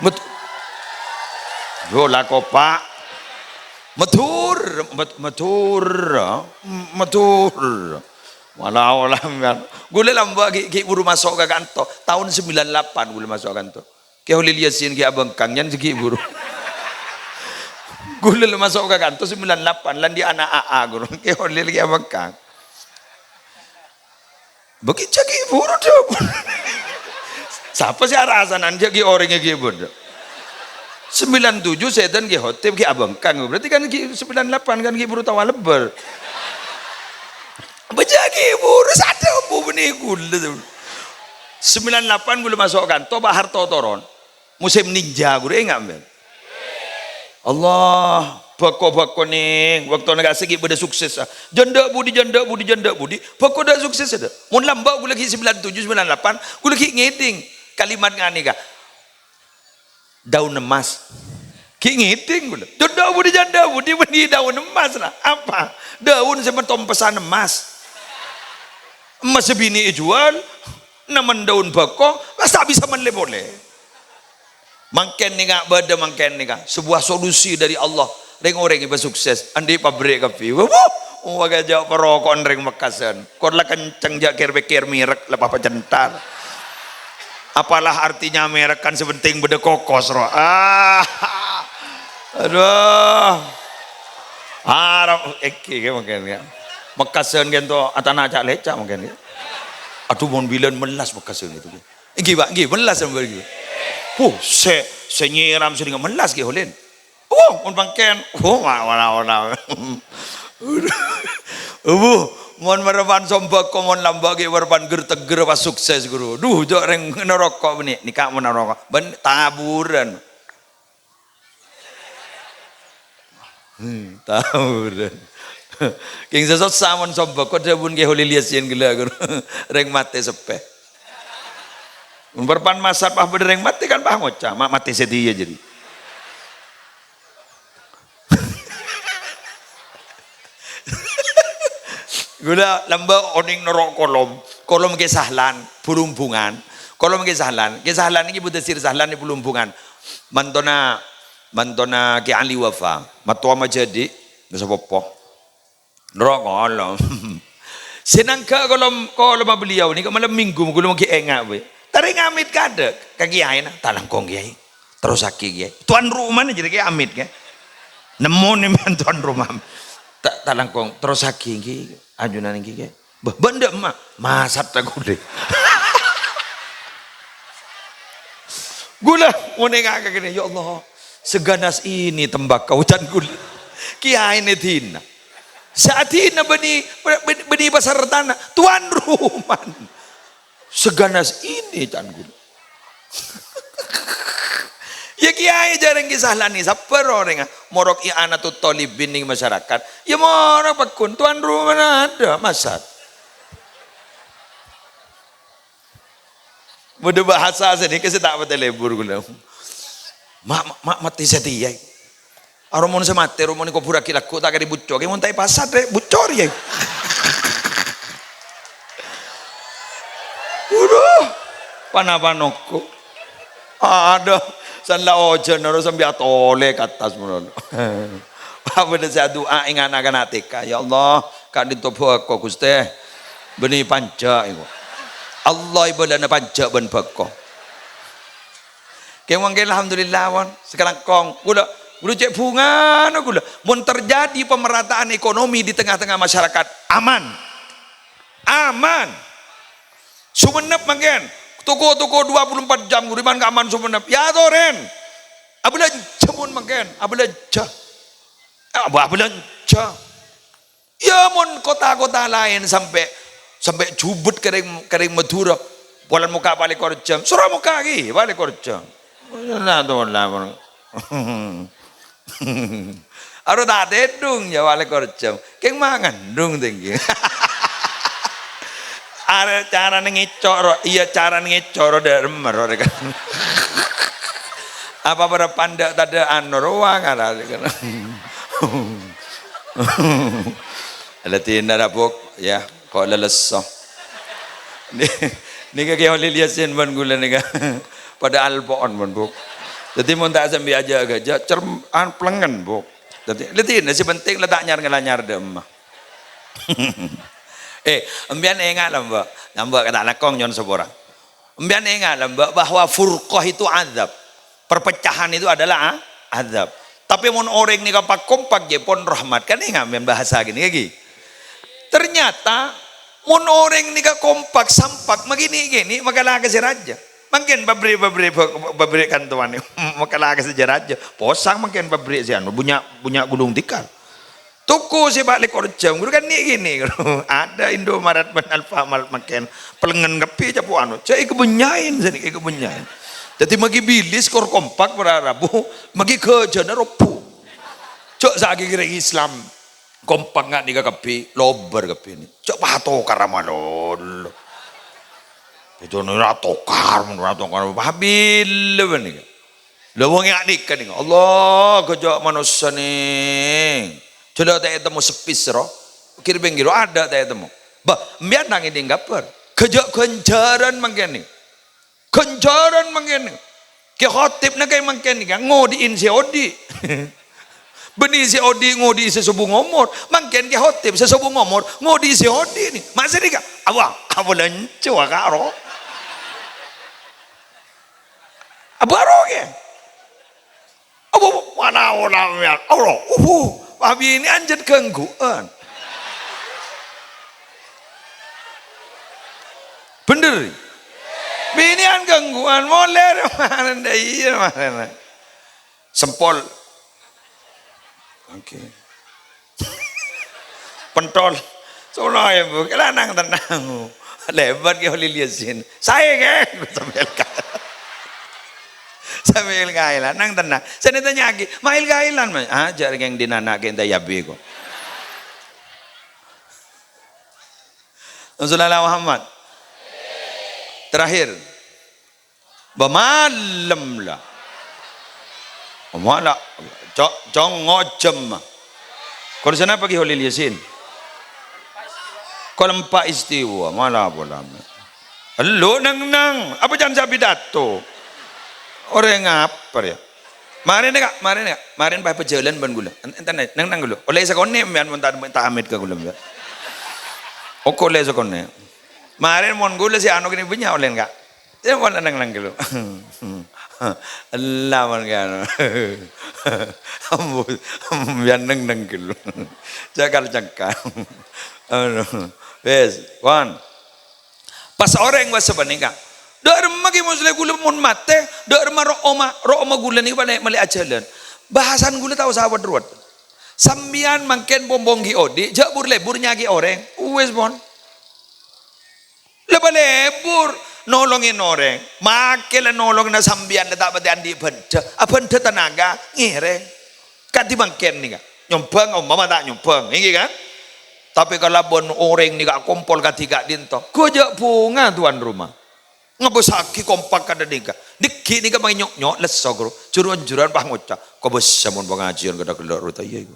Met-, Yo, la kopa'. Madhur, med-, madhur, m-, madhur. Wala ola, mèyan. Ghulâ lambâ' ghi', ghi' buru maso' ka kanto. Taon sembilan lapan ghulâ maso' kanto. Kè Holil Yasin ghi' abhângkang, nyan sè ghi' buru. Ghulâ la maso' ka kanto sembilan lapan, la andi' ana' A A, ghuru. Kè Holil ghi' abhângkang. Bâgi jhâ' ghi' buru, Dok. Sapa sè arasanan jhâ' ghi' orèng ghi' buru? Sembilan tujuh sètan ghi' khotib ghi' abhângkang. Berarti kan ghi' sembilan lapan kan ghi' buru tao alebbhâr. Bâjâ ghi' buru sadhâbu bânnè ghulâ. Sembilan lapan ghulâ maso' kanto, Pak Harto toron. Musim ninja, ghuru, enga' sampèyan? Allah, bhâko-bhâko nèng, bâktona ka'issa' ghi' bâdâ sukses, ah. Jhândhâ budi, jhândhâ budi, jhândhâ budi, bhâko dâ' sukses, dâ'. Mon lambâ' ghulâ ghi' sembilan tujuh, sembilan lapan, ghulâ ghi' ngèdhing kalimat nganèka, "Daun emas." Ghi' ngèdhing ghulâ. "Jhândhâ budi, jhândhâ budi, bânnè daun emas, la." Apa? Daun sè matompessan emmas. Emmas sè binè' èjuwâl, nèmmen daun bhâko, pas ta' bisa mellè polè. Mangkèn nèka bâdâ mangkèn nèka, sebuah solusi dari Allah. Rèng-orèng èpasukses, andi' pabrik kabbhi. Wuh, wuh, jhâ' paroko'an rèng Mekkasan. Kor la kenceng jhâ' kèr-pèkkèr mèrek, la papa centar. Apalah artinya mèrek kan sè pentèng bâdâ kokos, ro. Ah. Adhu. Arep èngghi, ghi, mangkèn, ghi. Mekkasan ghento atana ca'-lèca' mangkèn, ghi. Adhu, mon bilân mellas Mekkasan ghento, ghi. Èngghi, Pak, èngghi, mellas sampèyan, ghi. Huh, sè, sè nyèram sè dinga mellas, ghi, Holil. Wuh, mon mangkèn. Wuh, wa-, wala-, wala. Wuh, mon marèpan sombhâko, mon lambâ' ghi' marèpan ghâr-teggâr pas sukses, ghuru. Dhu, jhâ' rèng naraka bânnè. Nèka mon naraka. Bân taburân. Hmm, taburân. Kèng sè sossa mon sombhâko, dhâbuna Kè Holil Yasin ghellâ', ghuru. Rèng matè seppè. Mon marèpan masat pas bâdâ rèng matè kan pas ngoca', "Ma' matè satèya jârèya." Ghulâ lambâ' onèng noro' kolom. Kolom Kè Sahlan, Bulumbungan. Kolom Kè Sahlan. Kè Sahlan nèka Abu Tasir Sahlan è Bulumbungan. Mantona, mantona Kè Ali Wafa. Mattowa majâdi', sapopo. Noro' kolom. Sè nangghâ' kolom, kolomma beliau nèka malem Minggu, ghulâ mon ghi' enga', bhâi. Tarè ngamit kadâ', ka kèyaèna, "Ta' langkong, Kèyaè. Terrossaghi, Kèyaè." Tuan rumana jârèya Kè amit, Kè. Nemmo nèman tuan roma. "Ta', ta' langkong, terrossaghi, èngghi, ajunan èngghi, Kè." Bâh, bâ'na dâ' emma'? Masat ta' ghulâ. Ghulâ, mon enga' ka kènè', "Ya Allah, seganas ini tembakau," can ghulâ. Kèyaèna dinna. Sa'dinna bânnè, bânnè, bânnè pasartana, tuan rumana. "Seganas ini," can ghulâ. Ya, kèyaè jhârâng kè salanè sabbhâr orèngnga. Morok i'anatut thalibin nèng masyarakat. Ya, morok pagghun, tuan rumana adâ', masat. Bâdâ bhâsa sanèka sè ta' patè lebur ghulâ. Ma', ma', ma' matè satèya. Aro mon sè matè, ro mon èkobhurraghi lagghu' ta' karè bucco, kè mon ta' èpasat, rè, bucco rèya. Waduh, pa-napa noko. Adâ', san la ojhân, ro sambi atolè ka attas mono. Apa bâdâ sè adu'a ènga' na'-kana' T K, "Ya Allah, ka'dinto bhâko, Ghustè. Bânnè panja', èko. Allah èbâlâna panja' bân bhâko." Kè mangkèn, alhamdulillah, pon. Sakalangkong. Ghulâ, ghulâ cè' bhungana, ghulâ. Mon terjadi pemerataan ekonomi di tengah-tengah masyarakat, aman. Aman. Sumenep mangkèn. Toko-toko dua puluh empat jam, ghulâ, man kaaman Sumenep. Ya, torèn. Abâlânjhâ mon mangkèn. Abâlânjhâ. Abâ-, abâlânjhâ. Ya, mon kota-kota laèn sampè', sampè' jhubut ka rèng, ka rèng Madhurâ, polana mokka' pa' lèkor jam. Soro mokka'aghi pa' lèkor jam. Nah, tola, mon. Aro ta' tèdung, ya, pa' lèkor jam. Kèng ma' ngandung tèngghi. Arè carana ngèco' ro, iyâ, carana ngèco' ro dâ' remma ro, rè, kan. Apa para pandâ' tadâ' anu rowa ngara, rè, kan. Ladina rabuk, ya, ko' lelesso. Ni-, nèka Kè Holil Yasin bân ghulâ nèka padâ alpo'on, bân, Bu'. Dhâddhi, mon ta' sambi ajâ-ghâjâ, cerm-, an-, plengngen, Bu'. Dhâddhi, ladina sè penting la ta' nyar-ngalanyar dâ' emma. Eh, empèyan enga' la, Mbak. Nambâ' ka ta' lakong nyo'on sapora. Empèyan enga' la, Mbak, bahwa furqah itu azab. Perpecahan itu adalah a-, azab. Tapè mon orèng nèka pakompak, jhâ' pon rahmat. Kan enga' empèyan bahasa gini, ghi? Ternyata, mon orèng nèka kompak, sampak, magini-gini, makalakasè rajâ. Mangkèn pabrik-pabrik, pabrik kantowan, makalakasè jâ rajâ. Posang mangkèn pabrik sè anu, bânnya', bânnya' gulung tikar. Toko sè pa' lèkor jam, ghuru kan nè'-kènè', ghuru. Ada Indomaret bân Alfamart mangkèn. Plengngen kabbhi capo' anu. Jhâ' èkabânnya'è, sanèka èkabânnya'è. Dhâddhi maghi bilis kor kompak para rabu, maghi ghâjâna robu. Jhâ' sakèng rèng Islam. Kompak nga' nèka kabbhi, lobâr kabbhi nè. Jhâ' patokara malolo. Itu nè ra tokar, ra tokar. Pabila bân nèka. La wong nga' nèka nèng, Allah, ghâjâ' manossa nèng. Jhâ' la ta' ètemmo seppis ro. Kèr-pèngkèr ro, adâ' ta' ètemmo. Bâh, empèyan nang èdhing kabhâr. Ghâjâ' ghânjhârân mangkèn nèng. Ghânjhârân mangkèn nèng. Kè Khotib nèka mangkèn nèng, ngodhi'in sè odi'. Bânnè sè odi' ngodhi'i sè sobung omor. Mangkèn Kè Khotib sè sobung omor, ngodhi'i sè odi' nèng. Maksudnya, Kak, apa? Apa lanco, Kak, ro? Abâro kè. Apa mana ola mèyan? Allah, uhu, abinèyan jhât gangguan. Bhender. Binèyan gangguan, molè rè marèn, dâ' iyâ marèn. Sempol. Oke. Pentol. Sono ya, Bu. Lanang tenang. Lèbât Kè Holil Yasin. Saè, Kè? Sambil ka-, sambil kaèlan. Nang tenang. Sè ètanya'aghi, "Maèl kaèlan, Mas?" "Ah, jhâ' rèng dinana kè enta yabi ko." Rasulullah Muhammad. Terakhir. Bâ malem la. Mala, co-, congo jemma. Kor sè napa Kè Holil Yasin? Kor empa' istiwa, mala pola. Elu neng-neng, apa can sè pidato? Orèng apa ya? Marèn, Kak, marèn, Kak. Marèn pas pajhâlân bân ghulâ. En-, enten, neng-neng ghulâ. Ollè sakonè' empèyan mon ta', ta' amit ka ghulâ, ya. Oke, ollè sakonè'. Marèn mon ghulâ sè anu kènè' bânnya' ollè, Kak. Cè' mon neng-neng ghâllu. Ella mon kan. Ambu, ambu, yâ neng-neng ghâllu. Cakal-cakal. Anu, Wes, pon. Pas orèng pas sapanèka, "Dâ' remma Kè Musleh ghulâ mon matè, dâ' remma ro' omma, ro' omma ghulâ nèka malè, malè ajhâlân." Bhâsana ghulâ ta' osa wet-rowet. Sampèyan mangkèn pompong ghi' odi', jhâ' bur-lebur nyakè' orèng. Wes, pon. La palebur nolongè orèng. Makè la nolongnga sampèyan la ta' patè andi' bhândhâ. Abhândhâ tenaga, ngèrèng. Kadhi mangkèn nèka. Nyombhâng, ompama ta' nyombhâng, èngghi kan? Tapè kalabân orèng nèka akompol kadhi ka'dinto, ghujâ' bhunga, tuan rumah. Ngabâssaghi kompak kadhi nèka. Nèghi' nèka mangè nyo'-nyo' lesso, ghuru. Jur-onjuran pas ngoca', "Kobâsa mon pangajiyân kadhâ' ghellâ' rowa ta' iyâ, iku."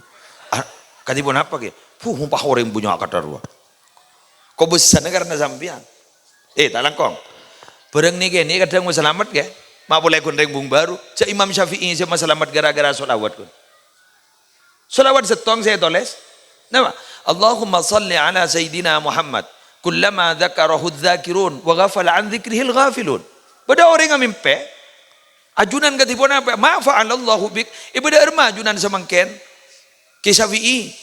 Ah, kadhi ponapa, Kè? Buh, mon pas orèng bânnya' kadhâ' rowa. Kobâsana karna sampèyan. Eh, ta' langkong. Bârâng nèkè, nèkè kadhâng masalamet, Kè. Ma' polè ghun rèng bung bâru. Jhâ' Imam Syafi'i sè masalamet ghârâ-ghârâ sholawat, ghun. Sholawat sèttong sè ètolès. Napa? "Allahumma shalli ala Sayyidina Muhammad. Kullama dzakarahu dzakirun, wa ghafala an dzikrihil ghafilun." Bâdâ orèng amèmpè. "Ajunan kadhi ponapa? Ma fa'alallahu bik?" Èbâdâ'â remma ajunan samangkèn? Kè Syafi'i,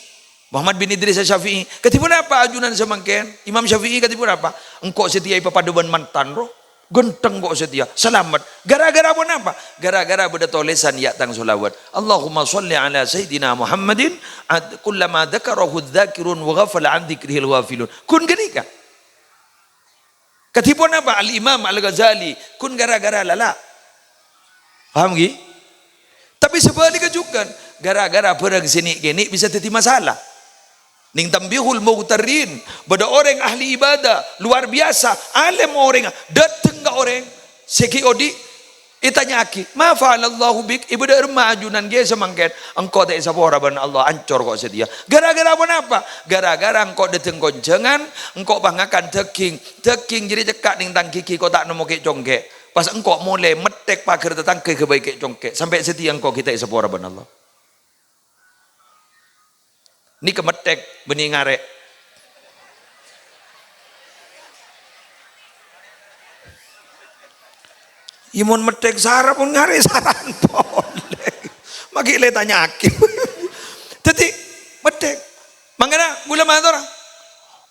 Muhammad bin Idris Syafi'i. "Kadhi ponapa ajunan samangkèn?" Imam Syafi'i, "Kadhi ponapa?" "Engko' satèya èpapadâ bân mantan, ro. Ghântheng engko' satèya. Salamet." Ghârâ-ghârâ ponapa? Ghârâ-ghârâ bâdâ tolèsan è attang sholawat. "Allahumma shalli ala Sayyidina Muhammadin, ad-, kullama dzakarahu dzakirun wa ghafala an dzikrihil ghafilun." Ghun ghânèka. Kadhi ponapa Al-Imam Al-Ghazali, ghun ghârâ-ghârâ lala. Paham, ghi? Tapè sabhâligghâ jhughân, ghârâ-ghârâ bhârâng sè nè'-kènè' bisa dhâddhi masalah. Nèng Tanbihul Mughtarrin, bâdâ orèng ahli ibadah, luar biasa, alèm orèng, dâteng ka orèng sè ghi' odi', ètanya'aghi, "Ma fa'alallahu bik?" Èbâdâ'â remma ajunan ghi' samangkèn? "Engko' ta' èsapora bân Allah, ancor ko' satèya." Ghârâ-ghârâ ponapa? Ghârâ-ghârâ engko' dâteng konjhângan, engko' pas ngakan dhâghing. Dhâghing jârèya cekka' nèng tang ghighi, ko' ta' nemmo kè'-congkè'. Pas engko' molè metthèk paghâr tatangghâ èghâbây kè'-congkè'. Sampè' satèya engko' ghi' ta' èsapora bân Allah. Nèka metthèk bânnè ngarè'. Iyâ, mon metthèk sara pon ngarè' sara'an polè. Ma' ghi' lè tanya'aghi. Dhâddhi, metthèk. Mangkana, ghulâ mator.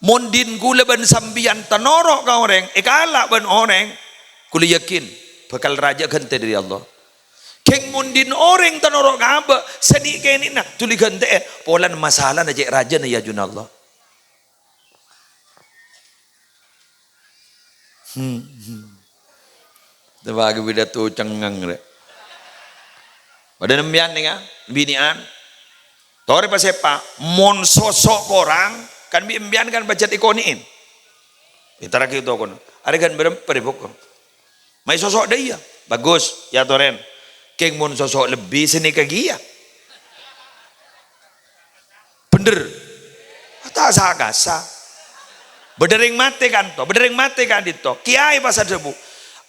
Mon dhin ghulâ bân sampèyan tanoro' ka orèng, èkala' bân orèng, ghulâ yakin bhâkal rajâ ghântè dâri Allah. Kèng mon dhin orèng tanoro' ka abâ', sè nè'-kènè'na dhuli ghântè'è, polana masalana cè' rajâna è ajunanna Allah. Hmm, hmm. Tepa'aghi pidato cengngeng, rè. Padâ nèmbiyân nèng, ah, binè'an. Torè pasèpa, mon soso' korang, kan bi' empèyan kan pajhât èkonè'è. Èntarraghi tokona. Arè ghân bârâmpa rè bhuko. Mayu soso' dâ' iyâ. Bagus, èyatorè. Kèng mon soso' lebbi sè nèka kèya. Bhender. Ta' sa-kasa. Bâdâ rèng matè kanto, bâdâ rèng matè ka'dinto. Kèyaè pas adhâbu,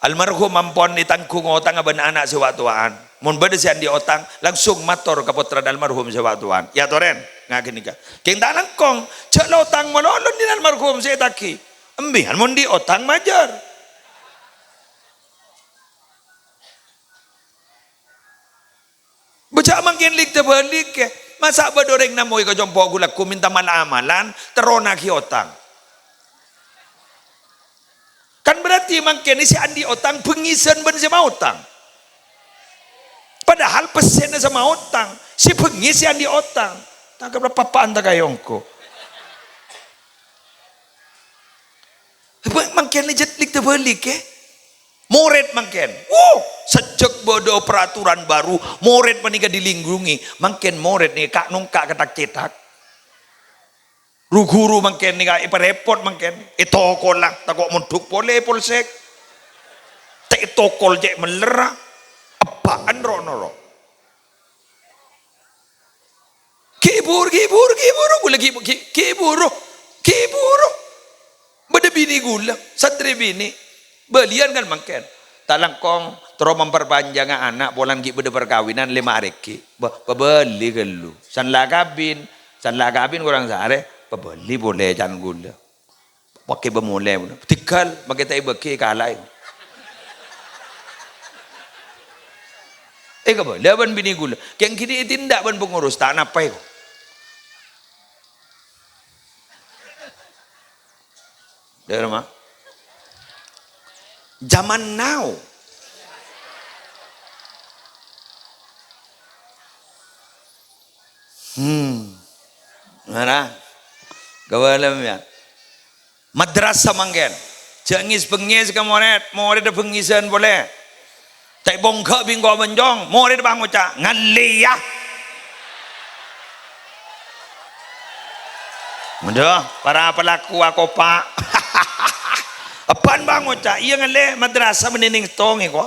"Almarhum ampon ètangghung otangnga bân ana' sè wa'-towa'an. Mon bâdâ sè andi' otang, langsung mator ka pottrana almarhum sè wa'-towa'an." Èyatorè, nga' ghânèka. Kèng ta' langkong, jhâ' la otang malolo dhin almarhum sè ètaghi. Empèyan mon andi' otang majâr. Bâjâ' mangkèn lik-tabâlik, è. Masa' bâdâ orèng namong è kacompo' ghu-lagghu mènta mal-amalan, terrona ghi' otang. Kan berarti mangkèn sè andi' otang bhengisân bân sè maotang. Padahal pèssèna sè maotang, sè bhengis sè andi' otang. Tangkep la papa'an ta' kaè ongghu. Mangkèn jhât lik-tabâlik, è. Morèd mangkèn. Wuh, sajjhâk bâdâ peraturan baru, morèd panèka dilindungi. Mangkèn morèd nèka ka'-nongka' ka thak-cèthak. Ru-ghuru mangkèn nèka èparèpot mangkèn. Ètokola, tako' mondhuk polè polsek. Ta' ètokol cè' mellèra. Ebbâ'ân ro'-noro'. Ghi' bhuru, ghi' bhuru, ghi' bhuru, ghulâ ghi', ghi', ghi' bhuru, ghi' bhuru. Bâdâ binè ghulâ, santrè binè. Bâliyân kan mangkèn. Ta' langkong terro memperpanjanga ana' polana ghi' bâdâ parkabinan lèma' arèghi'. Bâh, pabâli ghâllu. San la akabin, san la akabin korang saarè, pabâli polè can ghulâ. Pagghun pamolè, tèghâl, mangkèn ta' èbâghi, èkalaè. Èkabâlâ bân binè ghulâ. Kèng ghânèka ètindak bân pengurus, ta' napaè. Dâ'ramma? Zaman now. Hmm. Mara. Ghâbây lem, yâ. Madrasah mangkèn. Jhâ' ngès-bengngès ka morèd, morèdda bengngèsân polè. Ta' èpongghâ' bi' engko' bân cong, morèd bân ngoca', "Ngallè, yâ." Aduh, para pelaku akopa. Ebbhân bân ngoca', "Iyâ ngallè madrasah bânnè nèng settong èko."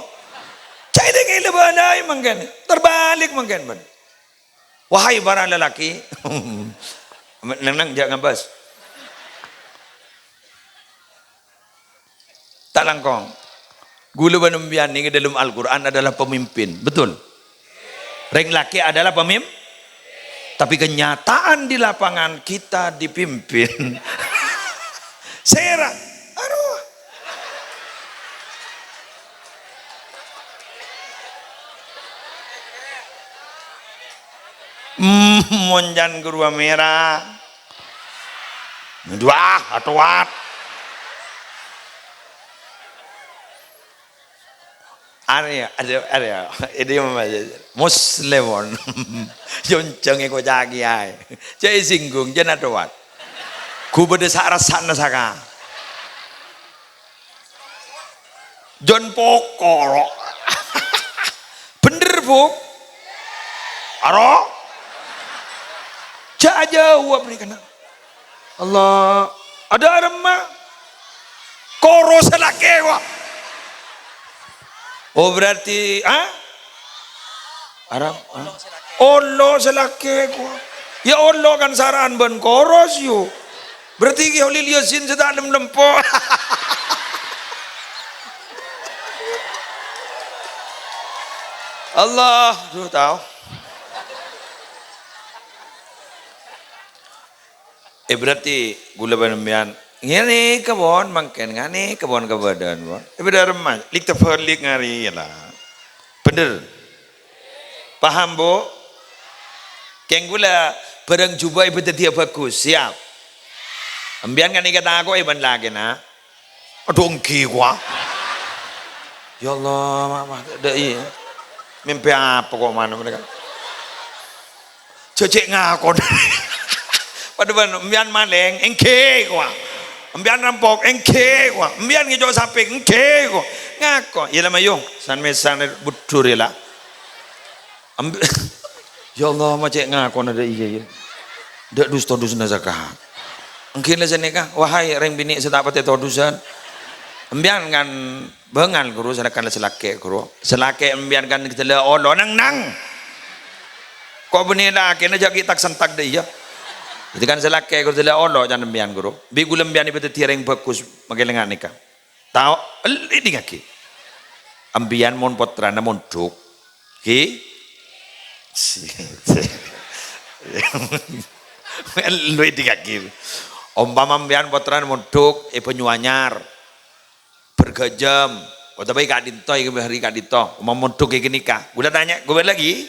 Jhâ' èdingngè la bâlâi mangkèn, terbalik mangkèn bân. Wahai para lelaki, neng-neng jhâ' ngabâs. Ta' langkong. Ghulâ bân empèyan nèka dâlem Al-Qur'an adalah pemimpin, betul? Rèng lakè' adalah pemim-, tapi kenyataan di lapangan kita dipimpin. Sèra. Aduh. Hmm, mon can ghâruwa mèra. Duwâ, atowat. Arèya, arèya, arèya. Ini Muslim, mon. Yonjhâng èkoca'aghi aè. Jhâ' èsinggung, jhâ' atowat. Ghubâdhâ sa-, rassana saka. Jon pokoro. Bhender, Bu? Aro? Jhâ' ajâwâb nèka, na'. Allah. Adâ' aremma. Koro sè lakè, wa. Oh, berarti, ha? Arab, ha? Olo sè lakè, wa. Ya, olo kan sara'an bân koro, yu. Berarti Kholil Yasin sè ta' lem-lempo. Allah, duh, tao. Eh, berarti ghulâ bân empèyan ngènè kèbhun mangkèn, ngènè kèbhun kabâdâ'ân, pon. Eh, bâdâ remma, lik tabâlik ngarè, yâ, la. Bhender. Paham, Bu? Kèng ghulâ bhârâng jhubâ' èpadhâddhiyâ bhâghus, siap. Empèyan kan èkatako'è bân lakèna. Adhu, èngghi, kowa. Ya Allah, ma-, ma-, dâ' iyâ. Mèmpè apa kok mano mereka? Jhâ' cè' ngakon. Padâ bân, empèyan malèng, èngghi, kowa. Empèyan rampok, èngghi, kowa. Empèyan ngèco' sapè, èngghi, kowa. Ngako, yâ la mayu, san-mèsan budhur yâ la. Ambi-, ya Allah, ma' cè' ngakona dâ' iyâ, yâ. Dâ' dus-todusna saka. Èngghi la sanèka, wahai rèng binè' sè ta' patè todusan. Empèyan kan bângal, ghuru, sanakan la sè lakè', ghuru. Sè lakè' empèyan kan ghâdâllâ olo, nang-nang. Ko' bânnè lakèna jhâ' ghi' tak-sentak dâ' iyâ. Dhâddhi kan sè lakè' ghâdâllâ olo can empèyan, ghuru. Bi' ghulâ empèyan èpadhâddhiyâ rèng bhâghus, makè lènga' nèka. Tao, el-, èdingngaghi. Empèyan mon pottrana mondhuk. Ghi? Lu èdingngaghi. Ompama empèyan pottrana mondhuk è Banyuanyar, Bergajam, otabâ è ka'dinto, è bâri' ka'dinto, ompama mondhuk è ghânèka. Ghulâ tanya, ghulâ lagi.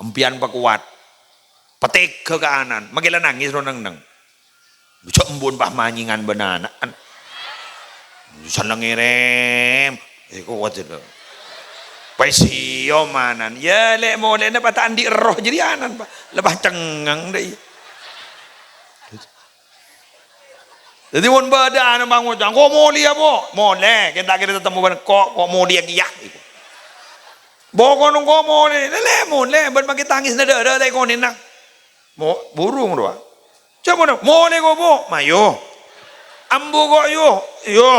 Empèyan pakowat. Patèghâ ka ana'na, makè la nangès ro neng-neng. Jhâ' embu'en pas manyèngan bân ana'na. Senneng ngèrèm. Èko wajib. Pas sèyom ana'na. Yâ, lè' molèna pas ta' andi' erroh jârèya ana'na, Pak. Lepas cengngeng dâ' iyâ. Dhâddhi, mon bâdâ ana' bân ngoca', "Engko' molè, yâ, Bu'." "Molè, kèng ta' kèra tatemmo bân engko', ko' molè kèya." Pokokna engko' molè, lè-, lè-, molè, bân makè tangès na dâ'-, dâ' ta' èkonèna. Mo-, burung rowa. Ca'na, "Molè ko', Bu'." "Mayu." "Ambu ko', yu." "Yu."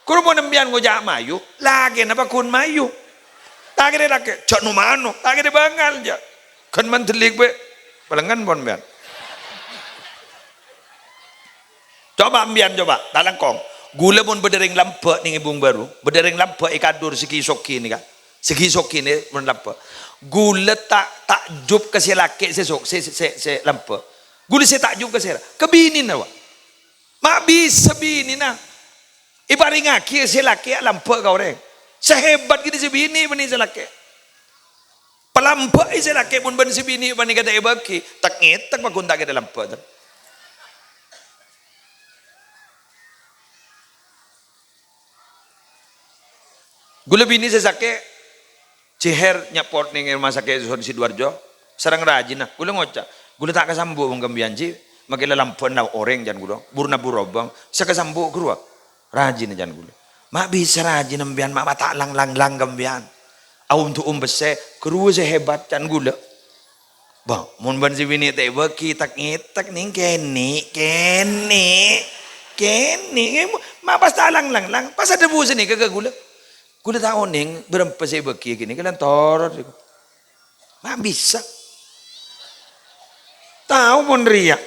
Ghuru mon empèyan ngoca' mayu, lakèna paggun mayu. Ta' kèra lakè', jhâ' no-mano, ta' kèra bângal, jhâ'. Ghân mandhelli' bhâi. Palengngen pon empèyan. Coba empèyan, coba, ta' langkong. Ghulâ mon bâdâ rèng lambâ' nèng è Bung Baru, bâdâ rèng lambâ' è Kadur sè ghi' soghi nèka. Sè ghi' soghi nèka mon lambâ'. Ghulâ ta', ta'jub ka sè lakè' sè so-, sè, sè, sè lambâ'. Ghulâ sè ta'jub ka sèra? Ka binèna, wa. Ma' bisa binèna èparèngaghi sè lakè' alambâ' ka orèng. Sè hebat ghi' sè binè' bânnè sè lakè'. Palambâ'i sè lakè' mon bân sè binè' panèka ta' èbâghi, tek-ngètek paggun ta' kèra lambâ', ten. Ghulâ binè' sè sakè', jhâ' nyapot neng rumah sakit Susun Sidoarjo, sareng rajina. Ghulâ ngoca', "Ghulâ ta' kasambu' mon ka embiyân, Ji. Makè lalambhâ'ân la orèng," can ghulâ. "Buru nabur obâng, sè kasambu' ghâruwa." Rajina can ghulâ. "Ma' bisa rajina embiyân, ma' ta' lang-langlang ka embiyân. Aom-du'om pèssè, ghâruwa sè hebat," can ghulâ. Bâh, mon bân sè binè' ta' èbâghi, tak-ngetak neng kènè', kènè', kènè'. Ma' pas ta' lang-langlang, pas adhâbu sanèka ka ghulâ. Ghulâ ta' onèng bârâmpa sè èbâghi ghânèka, lan torot. Ma' bisa. Tao mon rèya.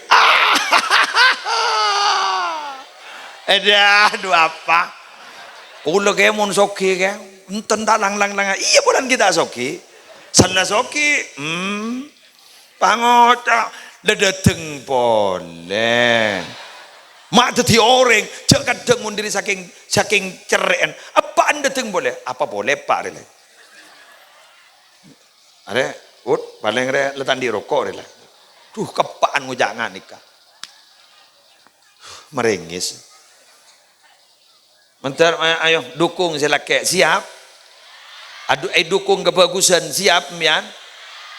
Aduh, aduh, apa? Ghulâ kè mon soghi kè, enten ta' lang-langlang. Iyâ, polana ghi' ta' soghi. Sella soghi, hmm. Pangoca', la dâteng polè. Ma' dhâddhi orèng, jhâ' kadhâng mon dhâri sakèng, sakèng cerrè'en. Eppa'en dâteng polè. Apa polè, eppa' rè, lè? Arè, Ut, palèng rè, la ta' andi' roko' rè, lè. Duh, keppa'en ngoca' nganèka. Marèngès. Mènter, ayo, ayo, dukung sè lakè'. Siap? Adu-, èdukung kabhâghusân. Siap, sampèyan?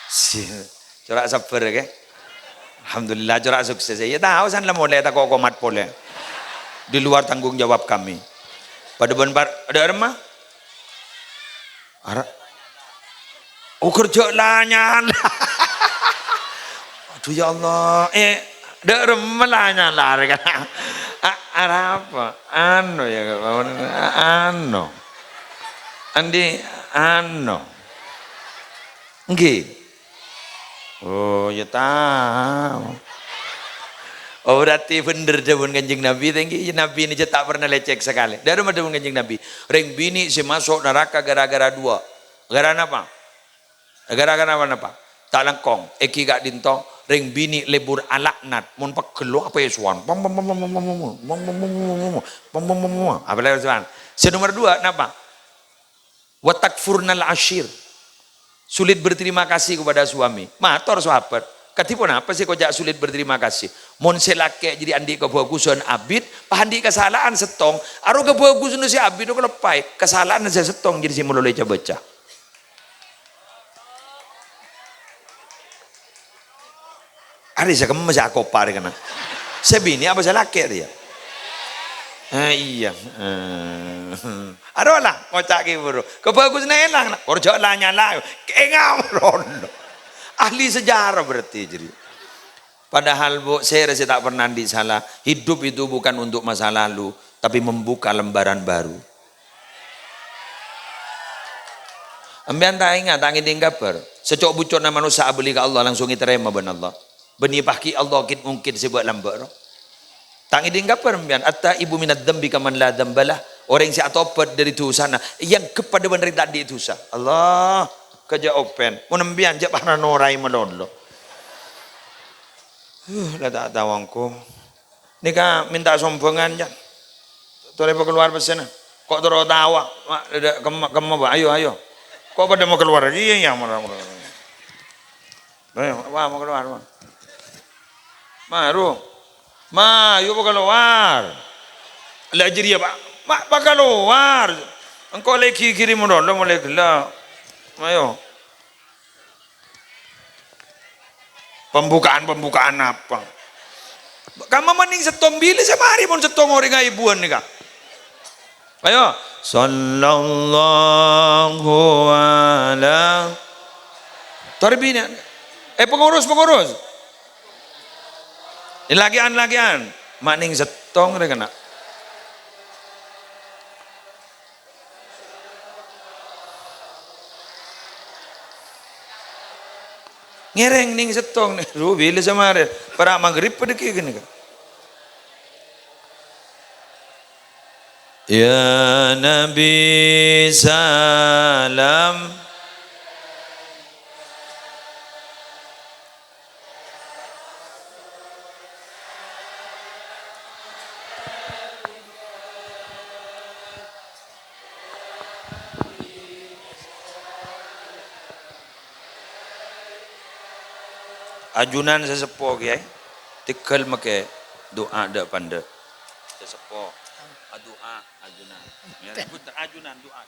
Si-, cora' sabbhâr, kè? Alhamdulillah, cora' sukses. Iyâ, tao, san la molè, tako' komat polè. Di luar tanggung jawab kami. Padâ bân par-, adâ' remma? Ara-, oh, kerja la nyala. Aduh, ya Allah. Eh, dâ' remma la nyala, rè, kan? A-, arapa? Anu, ya, anu. Andi', anu. Ngghi. Oh, ya tao. Oh, berarti bhender dhâbuna Kanjeng Nabi, tèngghi. Ya, Nabi nèka ta' pernah lecek sakalè. Dâ' remma dhâbuna Kanjeng Nabi. Rèng binè' sè maso' naraka gara-gara duwâ'. Gara napa? Gara-gara napa-napa? Ta' langkong. Èngghi ka'dinto, rèng binè' lebur alaknat. Mon pegghel lo apèsowan. Pom, pom, pom. Apalagi sowan. Sè nomer dua, napa? Wa takfurnal ashir. Sulit berterima kasih kepada suami. Mator sahabat, "Kadhi ponapa sè koca' sulit berterima kasih?" Mon sè lakè' jârèya andi' kabhâghusân abit, pas andi' kasala'an sèttong, aro kabhâghusânna sè abit kaloppaè, kasala'anna sè sèttong jârèya sè malolo èca-bâca. Arè sè kemma sè akopa' rè kèna. Sè binè' apa sè lakè' rèya? Eh, iyâ. Eh. Aro la, ngoca' ghi' buru. Kabhâghusânna èlang, la. Kor jhâ' la nyala. Èngam rono. Ahli sejarah berarti jârèya. Padahal, Bu, sèra sè ta' pernah andi' sala. Hidup itu bukan untuk masa lalu, tapi membuka lembaran baru. Sampèyan ta' enga', ta' ngèdhing kabhâr? Sè co'-buco'na manossa abâli ka Allah, langsung ètarèma bân Allah. Bânnè paghi Allah kit-mungkit sè bâ'-lambâ' ro. Ta' ngèdhing kabhâr sampèyan? "At-taibu minadz-dzambi kaman la dzambalah." Orèng sè atobhât dhâri dhusana, èangghep padâ bân rèng ta' andi' dhusa. Allah, kajâ open. Mon sampèyan jhâ' paranoraè malolo. Huh, la ta' tao engko'. Nèka mènta sombhângan, jân. Torè pakalowar pèssèna. Ko' terro taowa, ma', dâ', kemma, kemma, Pak? Ayo, ayo. Ko' padâ mau kalowar? Iyâ, iyâ, mara, mara. Ayo, wa, mau kalowar, wa. Maru. Ma, ayo pakalowar. La jârèya, Pak. Ma', pakalowar. Engko' la èghighiri malolo molaè ghellâ'. Ayo. Pembukaan-pembukaan apa? Kamma mending sèttong bilâ sè marè mon sèttong orèng aèbuwân nèka. Ayo. Sallallahu ala. Tarbina. Eh, pengurus, pengurus. Ini lagian, lagian. Mending sèttong rè kèna. Ngèrèng nèng sèttong nè. Ru, bilâ samarè? Para' maghrib padâ kèya ghânèka. Ya Nabi salam. Ajunan sè seppo, Kèyaè, tèghâl makè du'a dâ'-pandâ'. Sè seppo, adu'a, ajunan. Ya, bhunten, ajunan du'a.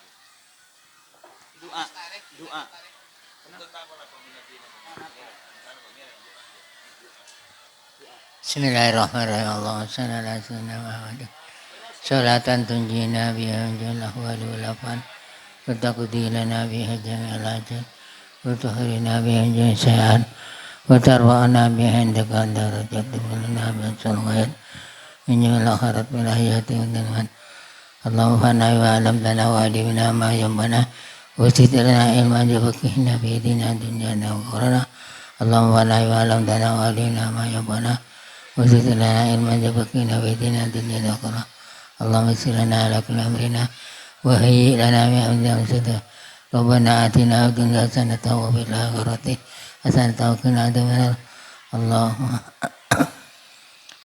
Du'a, du'a. Bismillahirrahmanirrahim. Allahumma shalli ala sayyidina Muhammadin. Sholatan tunjina biha min jami'il ahwali wal afat. Wa taqdi lana biha jami'al hajat. Wa tuhirina biha min jami'is sayyi'at. Wa tarfa'una biha indaka darajat. Wa tuballighuna biha aqsal ghayat. Min jami'il khairat fil hayati wa fil mamat. Allahumma anfa'na bima 'allamtana wa 'allimna ma yanfa'una wa zid lana ilman tufaqqihuna fi dinina wa dunyana wa ukhrana. Allahumma anfa'na bima 'allamtana wa 'allimna ma yanfa'una wa zid lana ilman tufaqqihuna fi dinina wa dunyana wa ukhrana. Allahumma yassir lana ala kulli amrina wa hayyi' lana min amrina rashada. Rabbana atina fid dunya hasanatan wa fil akhirati hasanatan wa qina adzabannar. Allahumma